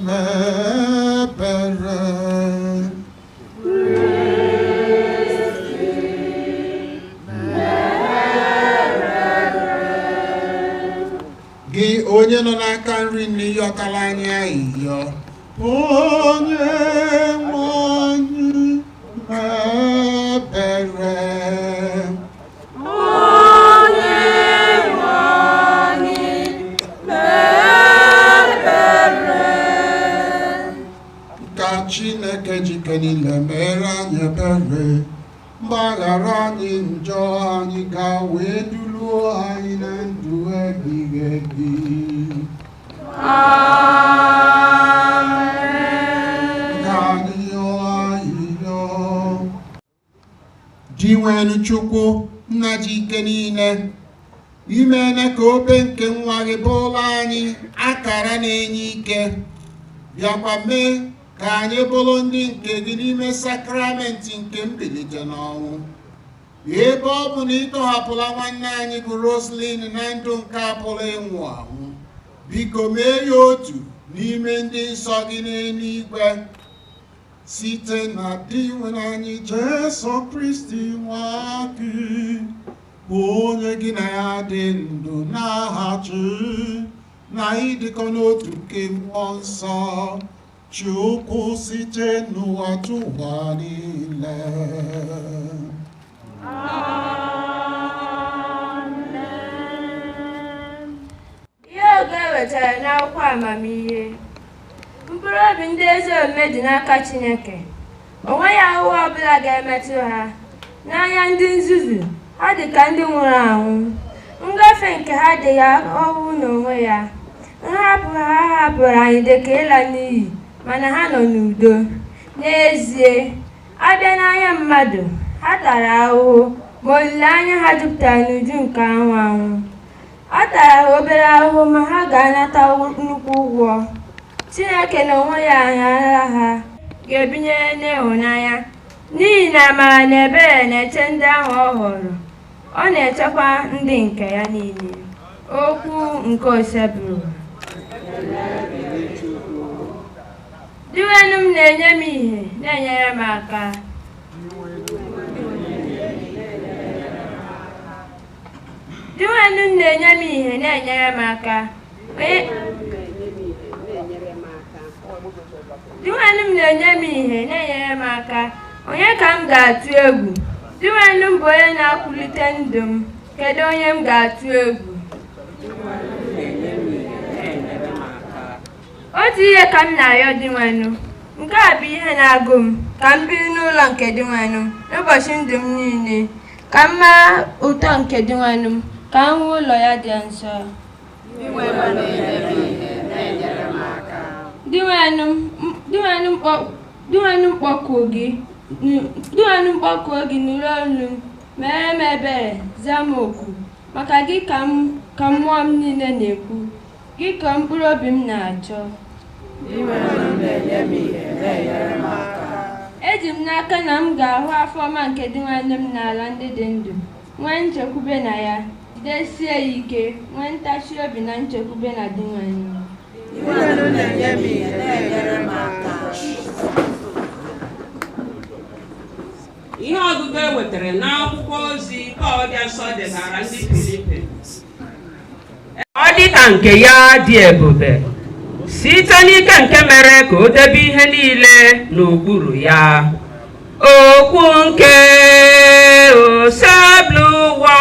mebere. Gị onye nọ n'aka nri nne yọtara anyị ayịyọ, onye nwe anyị mebere. Ka Chineke jike niile mere anyị ebere, mgbaghara anyị njọ anyị, ka wee duluo anyị na ndụ ebighị ebi. Ka anyị yọọ ayịyọ. Dinwenụ Chukwu, nna ji ike niile, imeela ka obe nke nwa gị bụrụ anyị akara na-enye ike, bịakwa mee ka anyị bụrụ ndị nke gị n'ime sakramenti nke mbilite n'ọnwụ. Ebe ọ bụ na ị tọhapụla nwanne anyị bụ Roslyn na ndụ nke a pụrụ ịnwụ anwụ, biko mee ya otu n'ime ndị nsọ gị n'eluigwe. Site na Dinwenụ anyị Jesu Kristi nwa gị, bụ onye gị na ya dị ndụ na-aghachi na ịdịkọ n'otu nke mmụọ nsọ, Chukwu site n'ụwa tụwa niile. Ihe oge wetara n'akwụkwọ amamihe. Mkpụrụ obi ndị ezi omume dị n'aka Chineke. O nweghị ahụhụ ọbụla ga-emetụ ha. N'anya ndị nzuzu, ha dị ka ndị nwụrụ anwụ. Ngafe nke ha adịghị ọhụụ n'onwe ya. Nhapụ ha hapụrụ anyị dị ka ịla n'iyi, mana ha nọ n'udo. N'ezie, a bịa n'anya mmadụ, ha tara ahụhụ, ma olileanya ha jupụtara n'uju nke anwụ anwụ. A tara ha obere ahụhụ ma ha ga-anata nnukwu ụgwọ. Chineke n'onwe ya anyala ha ga-ebinyere n'ịhụnanya, n'ihi na amara na ebere na-eche ndị ahụ ọ hụrụ. Ọ na-echekwa ndị nke ya niile. Okwu nke Osebụrụ. Dinwenụ m na-enye m ìhè, na-enyere m aka. Dinwenụ m na-enye m ìhè, na-enyere m aka. Dinwenụ m na-enye m ìhè, na-enyere m aka. Onye ka m ga-atụ egwu? Dinwenụ m bụ onye na-akwụlite ndụ m. Kedu onye m ga-atụ egwu? Otu ihe ka m na-arịọ Dinwenụ, nke a bụ ihe na-agụ m, ka m biri n'ụlọ nke Dinwenụ n'ụbọchị ndụ m niile, ka m mara ụtọ nke Dinwenụ m, ka m hụ ụlọ ya dị nsọ. Dinwenụ m kpọkuo gị, nụrụ olu m, mere m ebere, zaa m oku. Maka gị ka mmụọ m niile na-ekwu, gị ka mkpụrụ obi m na-achọ. Eji m n'aka na m ga-ahụ afọ ọma nke Dinwenụ m n'ala ndị dị ndụ, nwee nchekwube na ya, jidesie ya ike, nwee ntachi obi na nchekwube na Dinwenụ. Ihe ọgụgụ e wetara n'akwụkwọ ozi Pọl dị nsọ degara ndị Filipi. Ọ dị ka nke ya dị ebube, site n'ike nke mere ka o debe ihe niile n'okpuru ya. Okwu nke Osebụlụwa.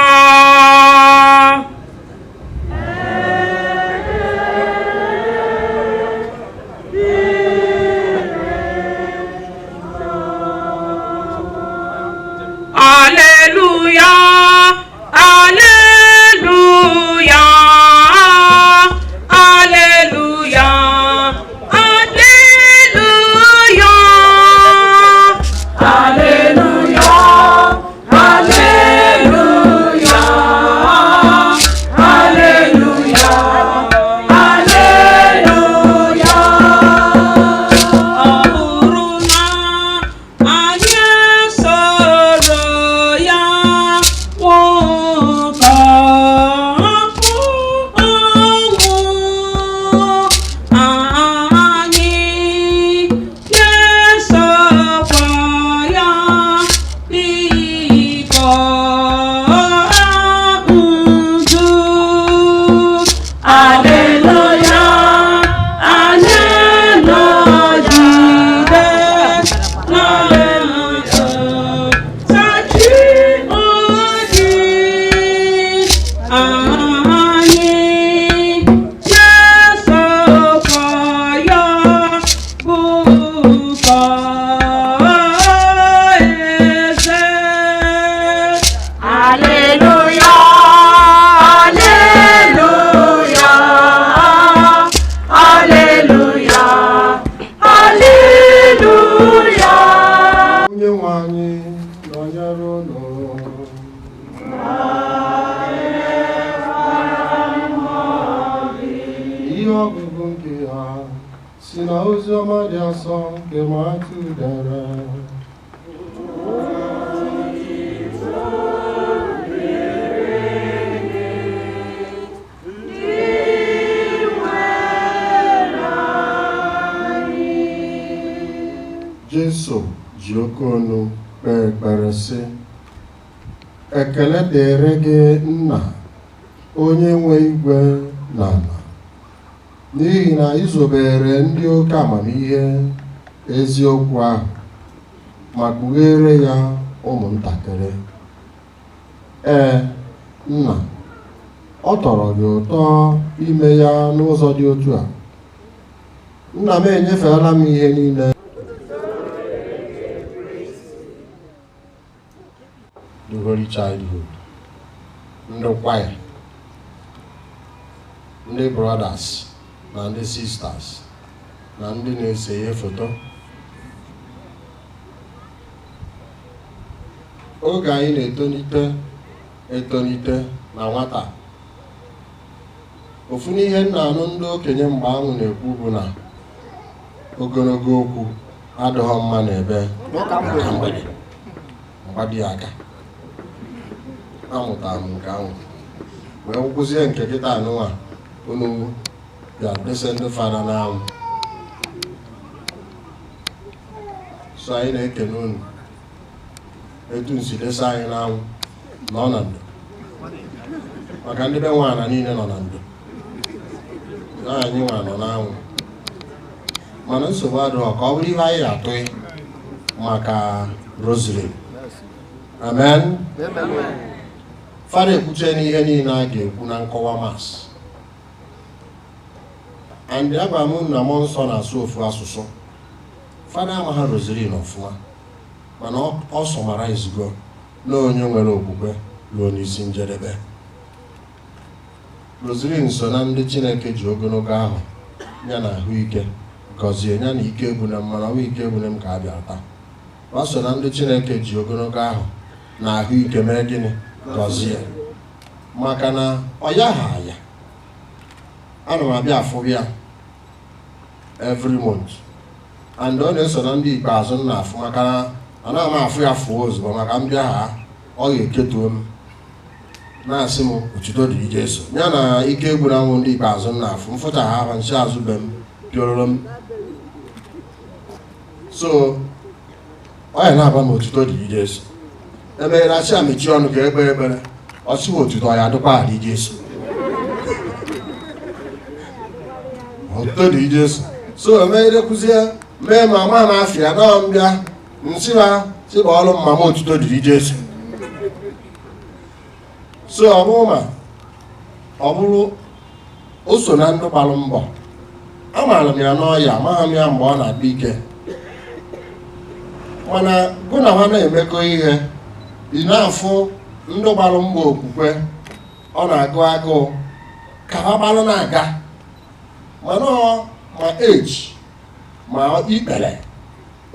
Alleluia, alleluia, alleluia, alleluia, alleluia, alleluia, alleluia, alleluia. Ọ bụrụ na anyị soro ya nwụkọ ọnwụ, anyị ga-esokwa ya n'ịkọ ndụ. Aleluya, anyị nọgide n'aleluya, tachi obi anyị ga-esokwa ya bụkwa eze. Aleluya, aleluya, aleluya, aleluya. Onye nwe anyị nọnyere unu. Ihe ọgụgụ nke ha si na ozi ọma dị asọ nke Matiu dere. Jesu ji oke onu kpee ekpere sị, ekele dịrị gị nna, onye nwe igwe na ala, n'ihi na ị zobere ndị oke amamihe eziokwu ahụ ma kpughere ya ụmụntakịrị. Ee, nna, ọ tọrọ gị ụtọ ime ya n'ụzọ dị otu a. Nna m enyefeela m ihe niile. The Holy Childhood, ndị kwaya, ndị brothers na ndị sisters na ndị na-ese ihe foto. Oge anyị na-etonite etonite na nwata, ofu n'ihe nna anụ ndị okenye mgbe ahụ na-ekwu bụ na ogologo okwu adịghị mma n'ebe na mgbede mgbadi aka. Amụtara m nke ahụ wee kwụzie nke kịta anụnwa unu bịa dese ndị fada n'anwụ. So anyị na-ekene unu etu nsi desa anyị n'anwụ nọ na ndo, maka ndị be nwaana niile nọ na ndo, na anyị nwa nọ n'anwụ. Mana nsogbu adịghị, ka ọ bụrụ ihe anyị atụghị maka Roselyn. Amen. Fada ekwuche n'ihe niile a ga-ekwu na nkọwa mas, and agwa m na mmụọ nsọ na-asụ ofu asụsụ. Fada amaghị Roselyn ọfụma, mana ọ sọmara izugo na onye nwere okwukwe ruo n'isi njedebe. Roselyn so na ndị Chineke ji ogologo ahụ ya na ahụike gọzie ya na ike egbune m, mana ọnwa ike egbune m ka a bịara taa. Ọ so na ndị Chineke ji ogologo ahụ na ahụike mee gịnị? Gọzie. Maka na ọ yaghị aya, ana m abịa afụ ya every month, and ọ na-eso na ndị ikpeazụ m na-afụ, maka na anaghị m afụ ya fụọ ozugbo, maka m bịa ha ọ ga-eketuo m na-asị m otuto dịrị Jesu. Ya na ike egburu anwụ ndị ikpeazụ m na-afụ mfụta ha ahụ nsi azụ be m pịọrọ m. So ọ ya na-aba m otuto dịrị Jesu. Emeghere asị a mechie ọnụ ka ekpere ekpere, ọ sị m otuto ọ ya adịkwa adị Jesu, otuto dịrị Jesu. So emeghere kwụzie mee ma ma m afịa nọọ m bịa nsị ha sịba ọrụ mma m otuto dịrị Jesu. So ọ bụrụ ma ọ bụrụ o so na ndị gbalụ mbọ, amaara m ya n'ọya, amaghị m ya mgbe ọ na-akpa ike, mana gụ na ha na-emekọ ihe, ị na-afụ ndị gbalụ mbọ okwukwe ọ na-agụ agụụ ka ha gbalụ na-aga, mana ọ ma age ma ikpere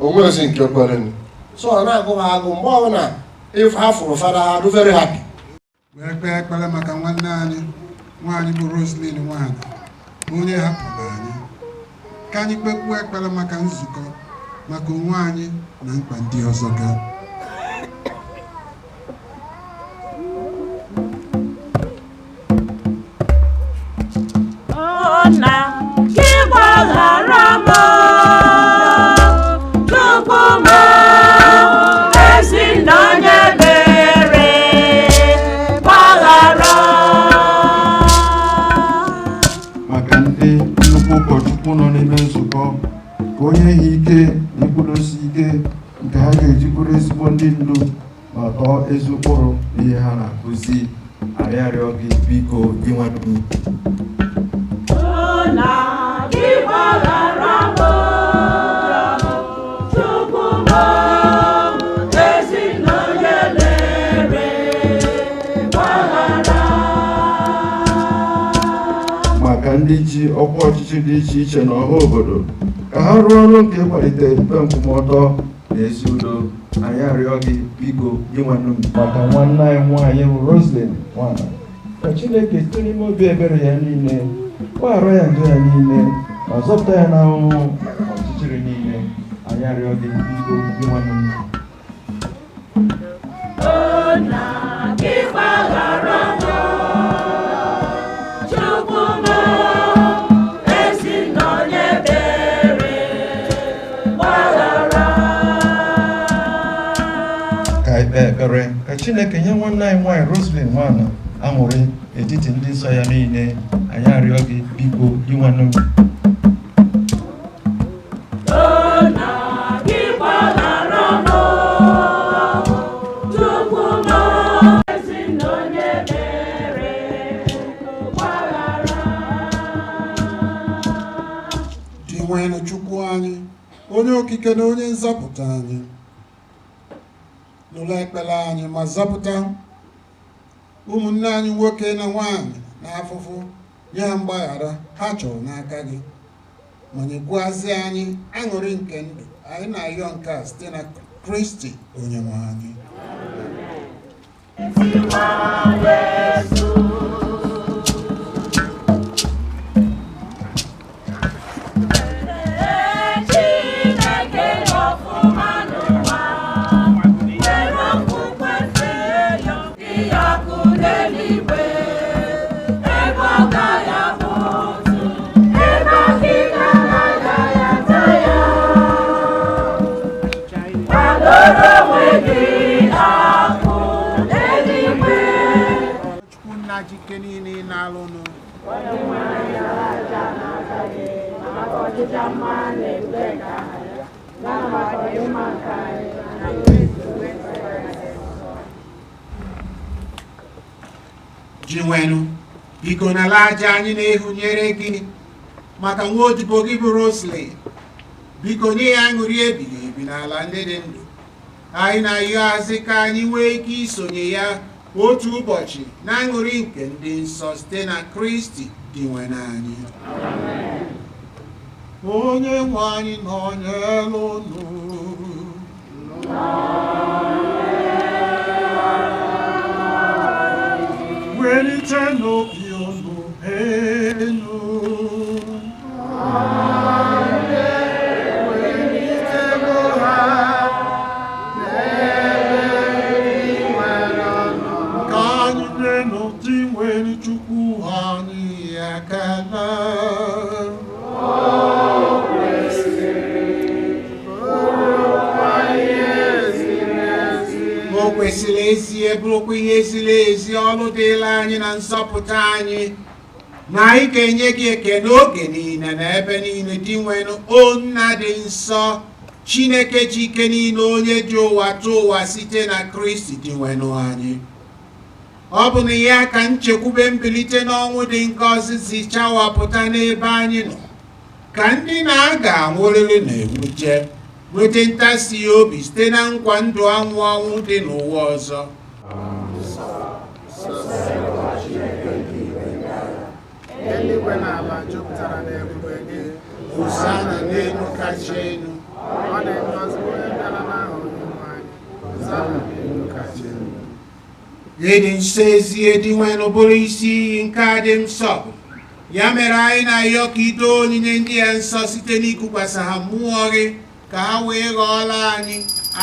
onwezi nke kwere. So ọ na-agụ ha agụ mgbe ọ bụla ha fụrụ fada ha dị very happy. Wee kpee ekpere maka nwanne anyị nwaanyị bụ Roselyn Nwaanyị, onye hapụrụ anyị. Ka anyị kpekwuo ekpere maka nzukọ, maka onwe anyị na mkpa ndị ọzọ ga. Nna gị gbaghara m, Chukwu m, ezi nna onye ebere, gbaghara. Maka ndị nnukwu ụkọchukwu nọ n'ime nzukọ, ka onye ha ike na ịkwụdosi ike nke ha ga-eji bụrụ ezigbo ndị ndu ma tọọ ezi ụkpụrụ n'ihe ha na-akụzi. Arịarịọ gị biko ịnwado m. Nna gị gbaghara m, Chukwu m, ezi nna onye ebere, gbaghara. Maka ndị ji ọkwa ọchịchị dị iche iche n'ọha obodo, ka ha rụọ ọrụ nke ịkwalite ikpe nkwụmọtọ na ezi udo. Anyị arịọ gị biko ịnwanụ m. Maka nwanne anyị nwaanyị bụ Roselyn Nwaanyị, ka Chineke site n'ime obi ebere ya niile gbaghara ya njọ ya niile ma zọpụta ya n'ahụhụ na ọchịchịrị niile. Anyị arịọ gị biko ịnwanụ m. Nna gị gbaghara m, Chukwu m, ezi nna onye ebere, gbaghara. na-ekpe ekpere ka Chineke nye nwanne anyị nwaanyị Roselyn Nwana aṅụrị n'etiti ndị nsọ ya niile. Anyị arịọ gị biko Dinwenụ m. Dinwenụ Chukwu anyị, onye okike na onye nzọpụta anyị, nụrụ ekpere anyị ma zọpụta ụmụnne anyị nwoke na nwanyị na afụfụ, nye ha mgbaghara ha chọrọ n'aka gị, ma nyekwuazị anyị aṅụrị nke ndụ. Anyị na-ayọ nke a site na Kristi onye nwe anyị. Chukwu nna jike niile ị na-alụnụ Dinwenụ, biko nala aja anyị na-ehunyere gị maka nwa odibo gị bụ Roselyn. Biko nye ya aṅụrị ebighị ebi n'ala ndị dị ndụ. Anyị na-ayọazị ka anyị nwee ike isonye ya otu ụbọchị na aṅụrị nke ndị nsọ site na Kristi Dinwenụ anyị. Onye nwe anyị nọnyere unu. Welite n'obi unu elu. Ka anyị nyenụ Dinwenụ Chukwu anyị ekele. O kwesịrị ezie bụrụkwa ihe ziri ezi ọrụ dịịrị anyị na nzọpụta anyị na anyị ga-enye gị ekele oge niile na ebe niile, Dinwenụ, o Nna dị nsọ, Chineke ji ike niile, onye ji ụwa tụọ ụwa site na Kristi Dinwenụ anyị. Ọ bụ na ya ka nchekwube mbilite n'ọnwụ dị ngọzi si chawapụta n'ebe anyị nọ, ka ndị na-aga anwụrịrị na-ewute nweta ntasi obi site na nkwa ndụ anwụ anwụ dị n'ụwa ọzọ. Eluigwe na ala jupụtara n'ebube gị. Hosana n'elu kacha elu. Ọ dị ngọzi onye bịara n'aha Onyenwe anyị. Hosana n'elu kacha elu. Ịdị nsọ ezie Dinwenụ bụrụ isi iyi nke adị nsọ. Ya mere anyị na-ayọ ka ido onyinye ndị ya nsọ site n'ikukwasị ha mmụọ gị, ka ha wee ghọọla anyị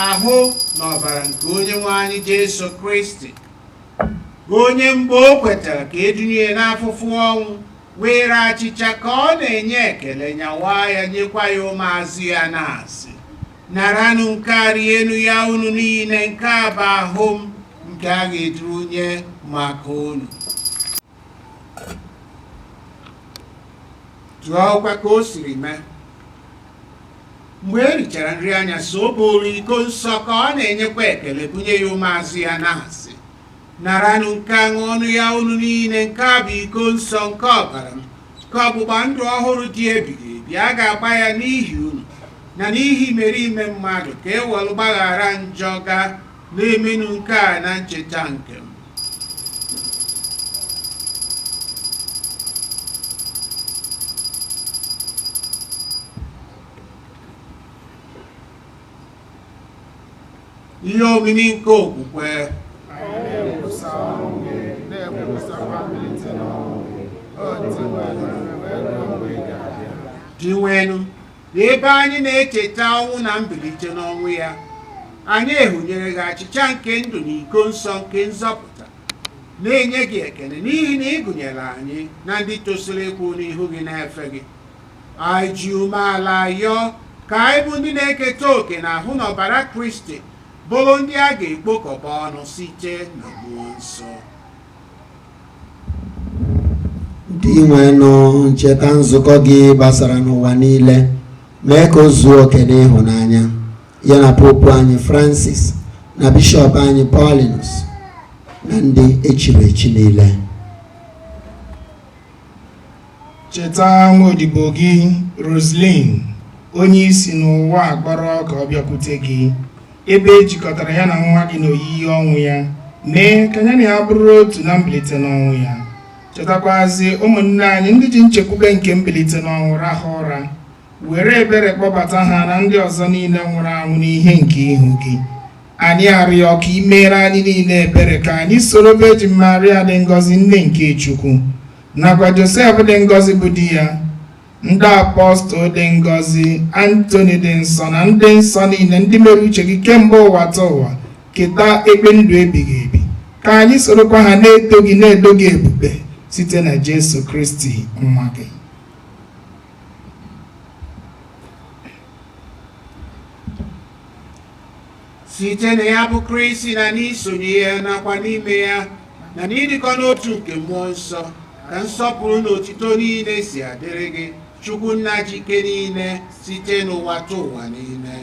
ahụ na ọbara nke onye nwe anyị Jesu Kristi, onye mgbe o kwetara ka edunye n'afụfụ ọnwụ were achịcha ka ọ na-enye ekele nyawa ya nyekwa ya ụmụazụ ya na-asị, naranụ nke a rienụ ya unu niile, nke a bụ ahụ m nke a ga-eduru nye maka unu. Tụọkwa ka o siri mee. Mgbe e richara nri anyasị, o buuru iko nsọ ka ọ na-enyekwa ekele bunye ya ụmụazụ ya na-asị, naranụ nke a ṅụọnụ ya unu niile, nke a bụ iko nsọ nke ọbara m, nke ọgbụgba ndụ ọhụrụ dị ebighị ebi, a ga-agba ya n'ihi unu na n'ihi imerime mmadụ, ka e welu gbaghara njọ ga na-emenụ nke a na ncheta nke m. Ihe omimi nke okwukwe. Anyị na-ekwusa ọnwụ gị, na-ekwusakwa mbilite n'ọnwụ gị, O Dinwenụ, wee ruo mgbe ị ga-abịa. Dinwenụ, ebe anyị na-echeta ọnwụ na mbilite n'ọnwụ ya, anyị ehunyere gị achịcha nke ndụ na iko nsọ nke nzọpụta, na-enye gị ekele n'ihi na ị gụnyere anyị na ndị tosiri ịkwụ n'ihu gị na-efe gị. Anyị ji umeala yọọ ka anyị bụ ndị na-eketa òkè na ahụ na ọbara Kristi Bụrụ ndị a ga-ekpokọba ọnụ site na Mmụọ Nsọ. Dinwenụ, cheta nzukọ gị gbasara n'ụwa niile, mee ka o zuo oke n'ịhụnanya ya na Popu anyị Francis na Bishọp anyị Paulinus na ndị echiri echi niile. Cheta nwaodibo gị Roslyn, onye isi n'ụwa akpọrọ ka ọ bịakwute gị, ebe e jikọtara ya na nwa gị n'oyiyi ọnwụ ya, mee ka ya na ya bụrụ otu na mbilite n'ọnwụ ya. Chetakwazi ụmụnne anyị ndị ji nchekwube nke mbilite n'ọnwụ rahụ ụra, were ebere kpọbata ha na ndị ọzọ niile nwụrụ anwụ n'ihe nke ihu gị. Anyị arịọ ka ị meere anyị niile ebere, ka anyị soro Virgin Maria dị ngọzi, nne nke Chukwu, nakwa Josef dị ngọzi bụ di ya, ndị apọstụl dị ngọzi, Antoni dị nsọ, na ndị nsọ niile ndị mere uche gị kemgbe ụwa ta ụwa, keta ekpe ndụ ebighị ebi, ka anyị sorokwa ha na-eto gị, na-edo gị ebube, site na Jesu Kristi nwa gị. Site na ya bụ Kristi, na n'isonye ya nakwa n'ime ya na n'ịdịkọ n'otu nke Mmụọ Nsọ, ka nsọpụrụ na otito niile si adịrị gị, Chukwu Nna ji ike niile, site n'ụwa ta ụwa niile.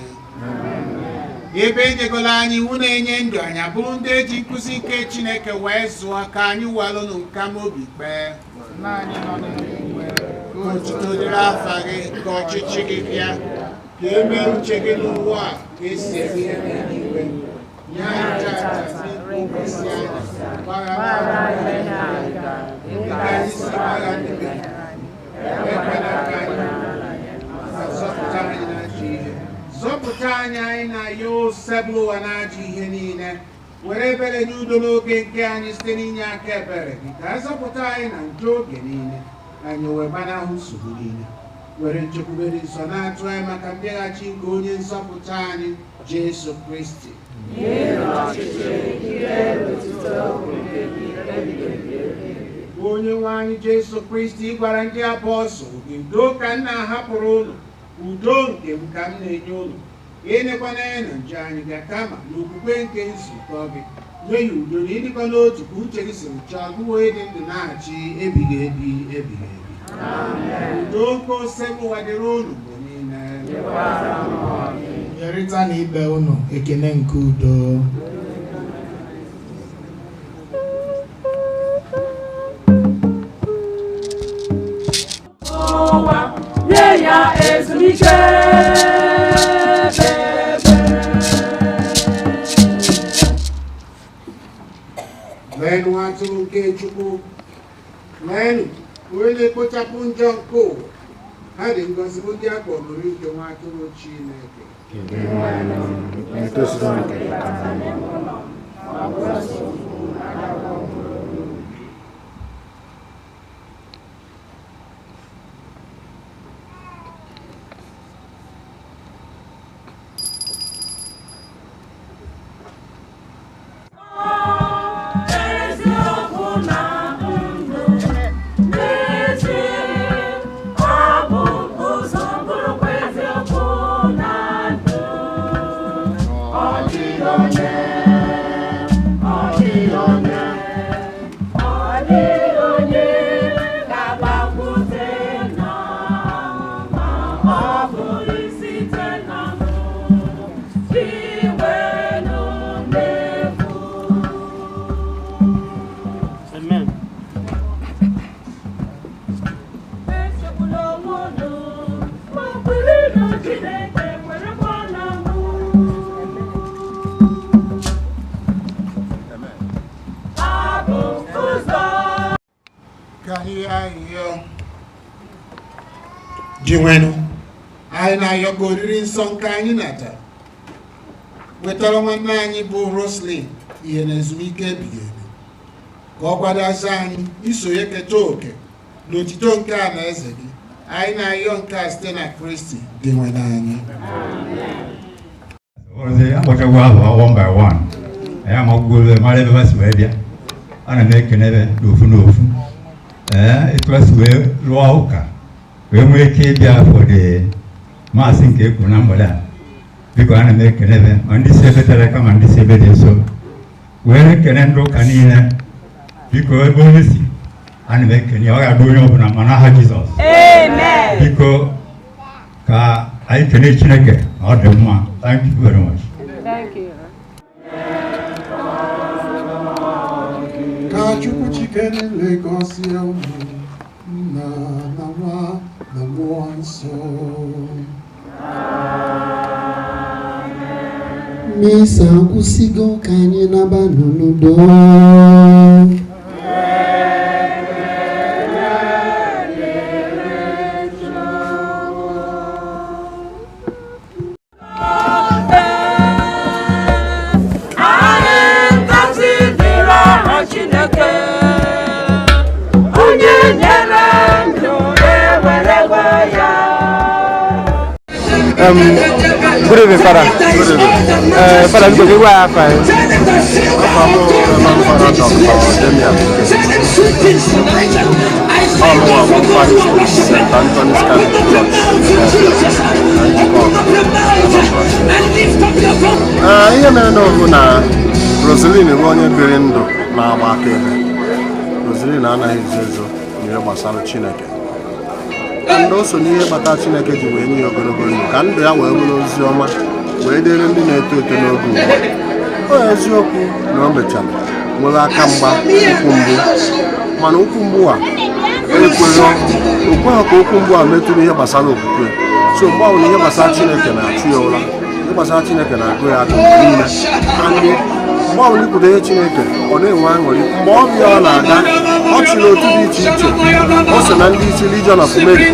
Ebe enyegola anyị iwu na-enye ndụ, anyị abụrụ ndị eji nkụzi nke Chineke wee zụọ, ka anyị welụnụ nkamobi kpee. Ka otuto dịrị afa gị, ka ọchịchị gị bịa, ka e mee uche gị n'ụwa a ka esi eme ya n'eluigwe. Nye anyị tata nri ụbọchị anyị, gbaghara anyị dịka anyị si gbaghara ndị mehiere anyị. Ekwela ka anyị ma zọpụta anyị n'ajọ ihe. Zọpụta anyị, anyị na ya osebụla ụwa n'ajọ ihe niile. Were ebere nye udo n'oge nke anyị site n'inye aka ebere gị, ka a zọpụta anyị na njọ oge niile, anyị wee gbanahụ nsogbu niile, were nchekwube dị nsọ na-atụ anyị maka mbịaghachi nke onye nzọpụta anyị Jesu Kristi. Onye nwe anyị Jesu Kristi gwara ndị apọstụl gị, udo ka m na-ahapụrụ unu, udo nke m ka m na-enye unu. Elekwana anya na njọ anyị ga, kama n'okwukwe nke nzukọ gị nye ya udo na ịdịkọ n'otu ka uche gị siri chọọ, gị wee dị ndụ na-achị ebighị ebi ebighị ebi. Udo nke osebụwa dịrị unu mgbe niile. Nyerịta na ibe unu ekene nke udo. Ụwa nye ya ezumike. Leenụ atụrụ nke Chukwu, leenụ onye na-ekpochapụ njọ nke ụwa. Ha dị ngọzi bụ ndị a kpọrọ nke nwa atụrụ Chineke. Eziokwu na ndụ, n'ezie, ọ bụ ụzọ bụrụkwa eziokwu na ndụ. Ọ dịghị onye, ọ dịghị onye, ọ dịghị onye ga-agbakwute nna ma ọ bụghị site na mụ. Iwenụ n'efu. Amen. Echegbula onwe unu, ma kwere na Chineke, kwerekwa na mụ. Abụ m ụzọ. Ka anyị arịọ Dinwenụ, anyị na-ayọ ka oriri nsọ nke anyị natara wetara nwanne anyị bụ Roslyn ihe na ezumike ebighị ebi, ka ọ kwadozi anyị isonye keta oke n'otito nke a na eze gị. Anyị na-ayọ nke a site na Kristi Dinwenụ anyị. Ọzọ akpọchagwo ahụ one by one, anyị amagwugolo mara ebe ha si wee bịa. Ana m ekene ebe n'ofu n'ofu, ee, etu ha si wee rụọ ụka wee nwee ike ịbịa for the maasị nke e kwuru na mgbede a. Biko, ana m ekele ebe ma ndị si ebe tere aka ma ndị si ebe dị nso, wee ekele ndị ụka niile. Biko, ebe onye si, ana m ekele ya. Ọ ga-adị onye ọbụla ma n'aha Jizọs. Amen. Biko, ka anyị kelee Chineke na ọ dị mma. Thank you very much. Thank you. Ka Chukwu Chike niile gọzie unu, Nna na Nwa na Mmụọ Nsọ. Misa akwụsịgo, ka anyị nabanụ n'udo. Anyị ngọzi dịrị aha Chineke, onye nyere ndụ ewerego ya. Good evening, Father. Good evening. Father, biko, gị gwa ya afa anyị. Afa m bụ Reverend Father Dr. Damian Ọ mụnwa bụ parish priest St. Anthony's Catholic Church, na Njikọ, Anambra State. Ihe mere na bụ na Roseline bụ onye biri ndụ na-agba akaebe. Roseline anaghị ezo ezo n'ihe gbasara Chineke. And o so n'ihe kpata Chineke ji wee nye ya ogologo ndụ, ka ndụ ya wee bụrụ ozi ọma wee dịrị ndị na-eto eto n'oge ugbu a. Ọ eziokwu na o mechara nwere aka mgba ụkwụ mgbu, mana ụkwụ mgbu a ekweghị okweghị ka ụkwụ mgbu a metụrụ ihe gbasara okwukwe. So mgbe ọbụla ihe gbasara Chineke na-achụ ya ụra, ihe gbasara Chineke na-agụ ya agụ mgbe niile. And mgbe ọbụla ikwudo ihe Chineke, ọ na-enwe aṅụrị. Mgbe ọbịa ọ na-aga, ọ chịrị otu dị iche iche, o so na ndị isi Legion of Mary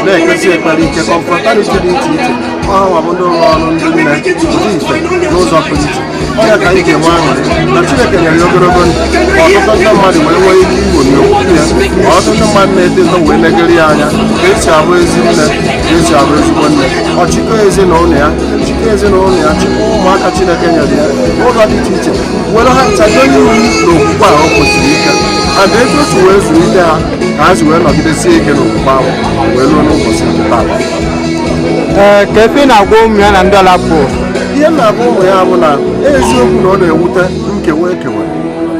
na-ekpesi ekpere ike, confraternity dị iche iche. Ọ ha nwa bụ ndị rụrụ ọrụ ndị nne ndị ife n'ụzọ pụrụ iche. Ọ ya ka anyị ji enwe aṅụrị na Chineke nyere ya ogologo ndụ, ka ọtụtụ ndị mmadụ wee nwee ike iṅomi okwukwe ya, ka ọtụtụ ndị mmadụ na-eto eto wee negere ya anya ka esi abụ ezi nne, ka esi abụ ezigbo nne. Ọ chịkọọ ezinụlọ ya, chịkọọ ezinụlọ ya, chịkọọ ụmụaka Chineke nyere ya n'ụzọ dị iche iche, were ha ncha donye iwu na okwukwe a o kwesịrị ike. And etu o si wee zụlite ha, ka ha si wee nọgidesie ike n'okwukwe ahụ wee ruo n'ụbọchị nke taa. Ee, ka efe ị na-agwa ụmụ ya na ndị ọlapụ. Ihe m na-agwa ụmụ ya bụ na eziokwu na ọ na-ewute nkewa ekewa,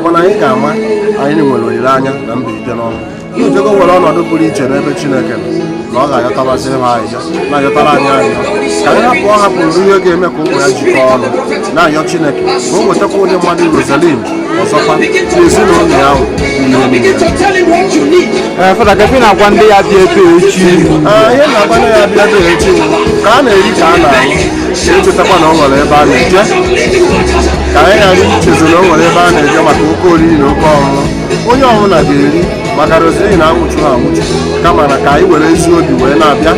mana anyị ga-ama anyị nwere olileanya na mbilite n'ọnwụ. Ojego nwere ọnọdụ pụrụ iche n'ebe Chineke nọ, na ọ ga-ayọtabazi ha ahịhịa, na-ayọtara anyị ahịhịa, ka anyị hapụ ọ hapụrụ ihe ga-eme ka ụmụ ya jikọọ ọnụ, na-ayọ Chineke ka o wetakwa ụdị mmadụ Roseline ọzọkwa n'ezinụlọ ya ahụ n'ihe niile. Ee, Fada, ka efe ị na-agwa ndị ya dị ebe echi. Ee, ihe na-agwa ndị ya bịa ebe echi bụ ka a na-eri ka a na-aṅụ, echetakwa na o nwere ebe a na-eje, ka anyị ghara ichezo na o nwere ebe a na-eje maka oke oriri na oke ọṅụṅụ. Onye ọbụla ga-eri maka Roseline anwụchu ha anwụchu, kama na ka anyị were ezi obi wee na-abịa.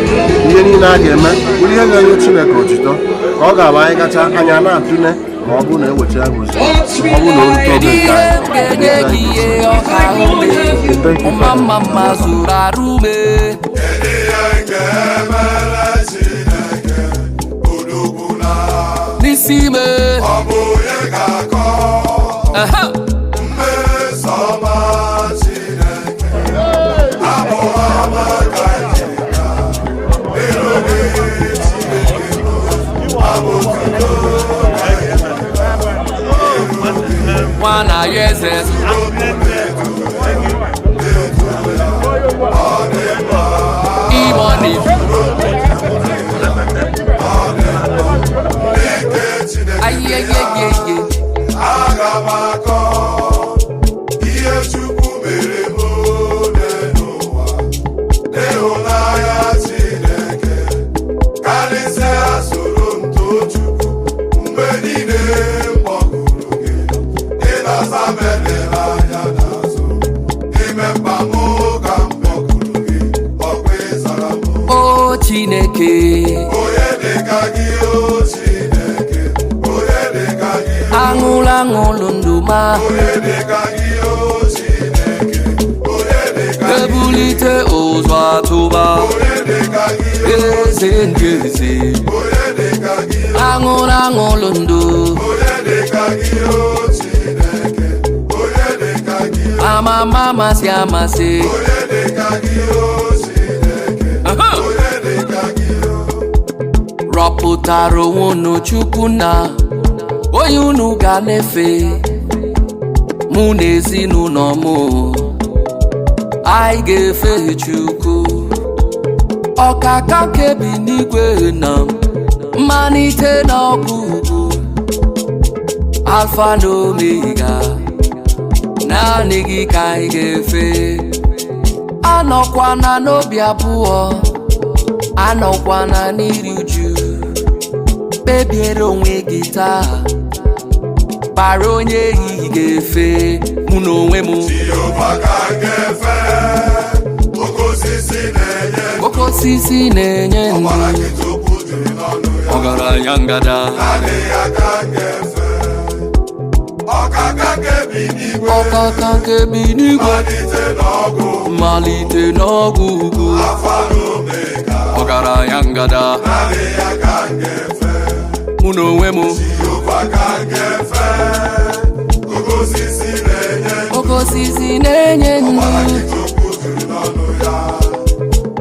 Ihe niile a ga-eme bụrụ ihe ga-enye Chineke otuto, ka ọ ga-abụ anyị kacha anya na-atụle ma ọ bụrụ na ewecha ya Roseline, ọ bụrụ na o rute oge nke anyị. Ga-enye gị ihe ọka ume mma mma mma zuru arụ ume. N'isi ime. Ọ bụ onye ga-akọ Aha. mmeso ọma Chineke, abụ ọma ka anyị ji bịa n'iru gị Chineke bụ abụ otuto ka anyị ji bịa n'iru gị. Nwa na ya eze. E-money. Ayeyeyeye. Aga m akọ ihe Chukwu mere m ole n'ụwa, n'ịhụnanya Chineke karịsịa. Soro m too Chukwu mgbe niile m kpọkuru gị, ịnasa m elela anya n'azụ ime mkpa m ka m kpọkuru gị, ọkwa ịzara m. O Chineke. Onye dịka gị, o Chineke, onye dịka gị, Aṅụlụ aṅụlụ ndụ ma. Onye dịka gị, o Chineke, onye dịka gị. Ebulite ụzọ atụba. Onye dịka gị, Eze ndị eze. Onye dịka gị, Aṅụlụ aṅụlụ ndụ. Onye dịka gị, o Chineke, onye dịka gị, Ama ama amasị amasị. Onye dịka gị, o Chineke, Aha. Onye dịka gị, o Họpụtara onwe unu Chukwu na onye unu ga na-efe. Mụ na ezinụlọ m, anyị ga-efe Chukwu. Ọkaka kebi n'igwe na mmalite na ọgwụgwụ, Alfa na Omega, naanị gị ka anyị ga-efe. Anọkwana n'obi abụọ, anọkwana n'iri uju. Kpebiere onwe gị taa, kpara onye ehihie ga-efe. Mụ na onwe m, Jehova ka m ga-efe, oke osisi na-enye oke osisi na-enye ndụ, okwu juru n'ọnụ ya. Ọgaranya ngada, Naanị ya ka m ga-efe, ọkaka kebi n'igwe, ọkaka nke bi n'igwe, malite n'ọgụ, mmalite n'ọgwụ ugwu, Alfa na Omega, ọgaranya ngada, naanị ya ka m ga-efe, mụ na onwe m, Jehova ka m ga-efe, oke osisi na-enye oke osisi na-enye ndụ, okwu juru n'ọnụ ya.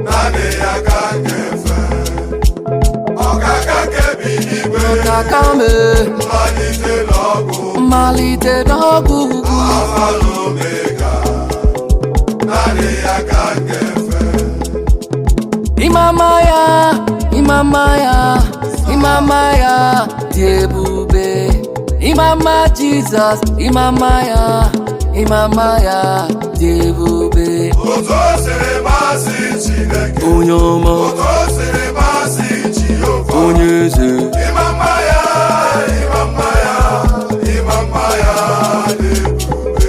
Naanị ya ka m ga-efe, ọkaka kebi n'igwe, ọkaka me, mmalite n'ọgụ, mmalite n'ọgwụ ugwu, Alfa na Omega, naanị ya ka m ga-efe. Ịmama ya, ịmama ya, ịmama ya dị ebube. Ịmama Jizọs, ịmama ya, ịmama ya dị ebube. Otu o siri masị Chineke, Onye ọma, otu o siri masị Jehova, onye eze, ịma mma ya, ịma mma ya, ịma mma ya dị ebube.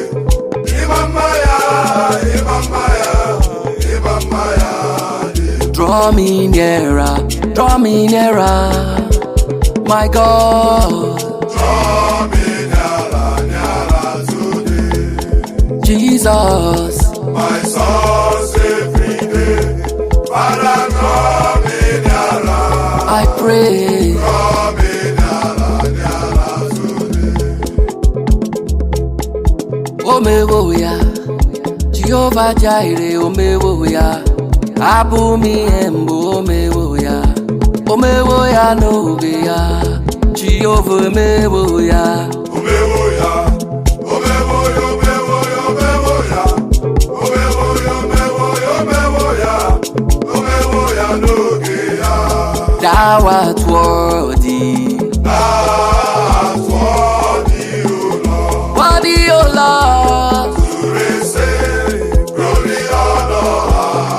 Ịma mma ya, ịma mma ya, ịma mma ya dị ebube. Draw me nearer, draw me nearer, my God. Draw me nearer, nearer to thee. Jesus, My source every day. Father, draw me nearer, I pray. draw me nearer, nearer to thee. Omewo ya, Jehova Jireh, omewo ya, abụ m ihe mbụ, omewo ya, omewo ya n'oge ya, Jehova omewo ya. Omewo ya, omewo ya, omewo ya, omewo ya, omewo ya, omewo ya, omewo ya, omewo ya n'oge ya. Thou art worthy, That's worthy, O Lord, worthy, O Lord, to receive glory, honor,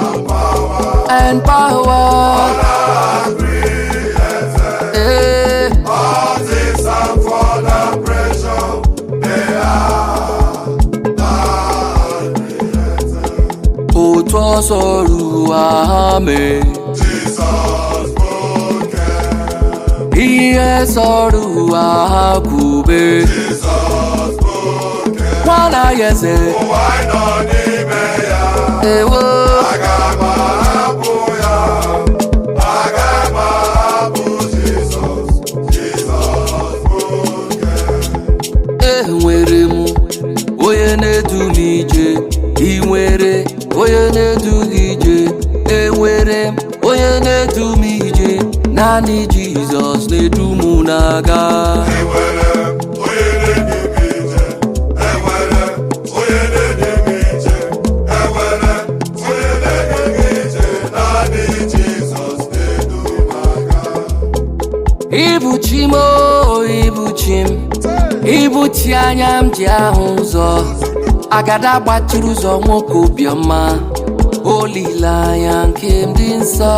and power. And power. Honor, created. Eh. All things are for the pressure they are thou created. Otu ọsọ ruo ame, Jesus broken, ihe sọrọ ụwa ha kwube. Jesus broken. Nwana ya eze, Ụwa anyị nọ n'ime ya, ewo. Aga m ahapụ ya, aga m ahapụ Jizọs, Jizọs broken. Enwere m onye na-edu m ije, ị nwere onye na-edu gị ije. Enwere m onye na-edu m ije, naanị Jizọs na-edu m na-aga. Enwere m onye na-edu m ije, enwere m onye na-edu m ije, enwere m onye na-edu m ije, naanị Jizọs na-edu m aga. Ibu chi m o, ibu chi m, ibu chi anya m ji ahụ ụzọ. Agada gbachiri ụzọ, nwoke obiọma, olileanya nke m dị nsọ.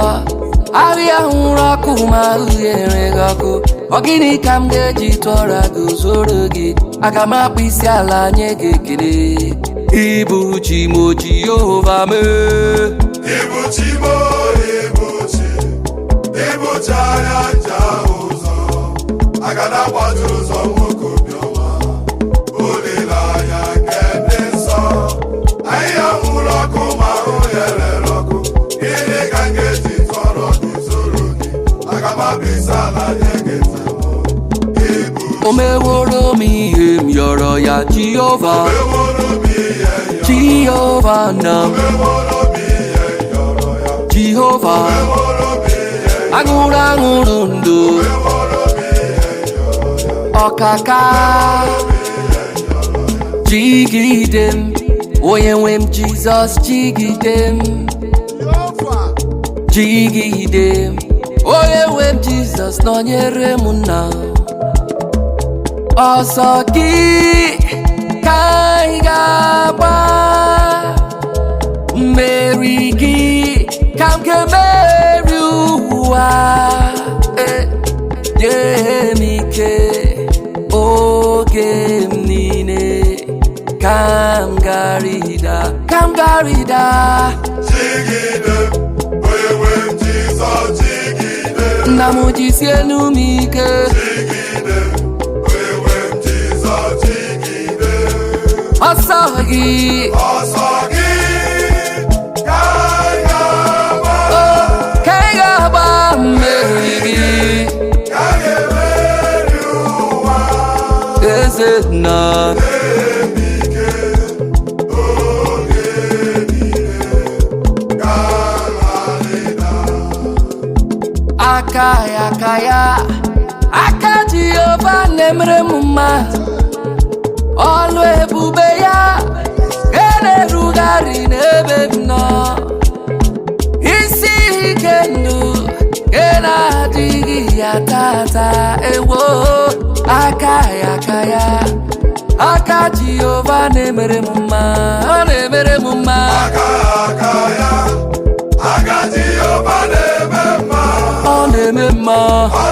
Ahịa hụrụ ọkụ ma uhie enweghị ọkụ. Ọ gịnị ka m ga-eji tụọra gị zoro gị? Aga m akpụ isi ala nye gị ekele. Ibu chi m o, Jehova mee. Ibu chi m o, ibu chi, ibu chi anya nje ahụ ụzọ, agada gbajuru ụzọ nwoke obiọma, olileanya nke ndị nsọ. Ahịhịa nwụrụ ọkụ ma ahụ ya rere ọkụ, gịnị ka m ga-eji tụọrọ gị zoro gị? Aga m akpụ isi ala nye gị ntị. O meworo m ihe m yọrọ ya, Jehova. Jehova na Jehova. Aṅụrụ aṅụrụ ndụ. Ọkaka. Jigide m, onye nwe m Jizọs jigide m. Jigide m, onye nwe m Jizọs nọnyere m nna. Ọsọ gị ka anyị ga-agba, mmeri gị ka m ga-emeri ụwa. Nye m ike oge m niile ka m garida, ka m garida. Jigide m, onye nwe m Jizọs jigide m. Nna m jisie enu m ike. Jigide m, onye nwe m Jizọs jigide m. Ọsọ gị, ọsọ gị ka anyị ga-agba, ka anyị ga-agba, mmeri gị ka anyị ga-emeri ụwa. Eze nna. Aka ya, aka ya, aka Jehova na-emere m mma. Ọlụ ebube ya nke na-erugharị n'ebe m nọ. Isi ike ndụ nke na-adịghị ya tata ewo. Aka ya, aka ya, aka Jehova na-emere m mma. Ọ na-emere m mma. Aka aka ya, aka Jehova na-eme mma. Ọ na-eme mma. Ọ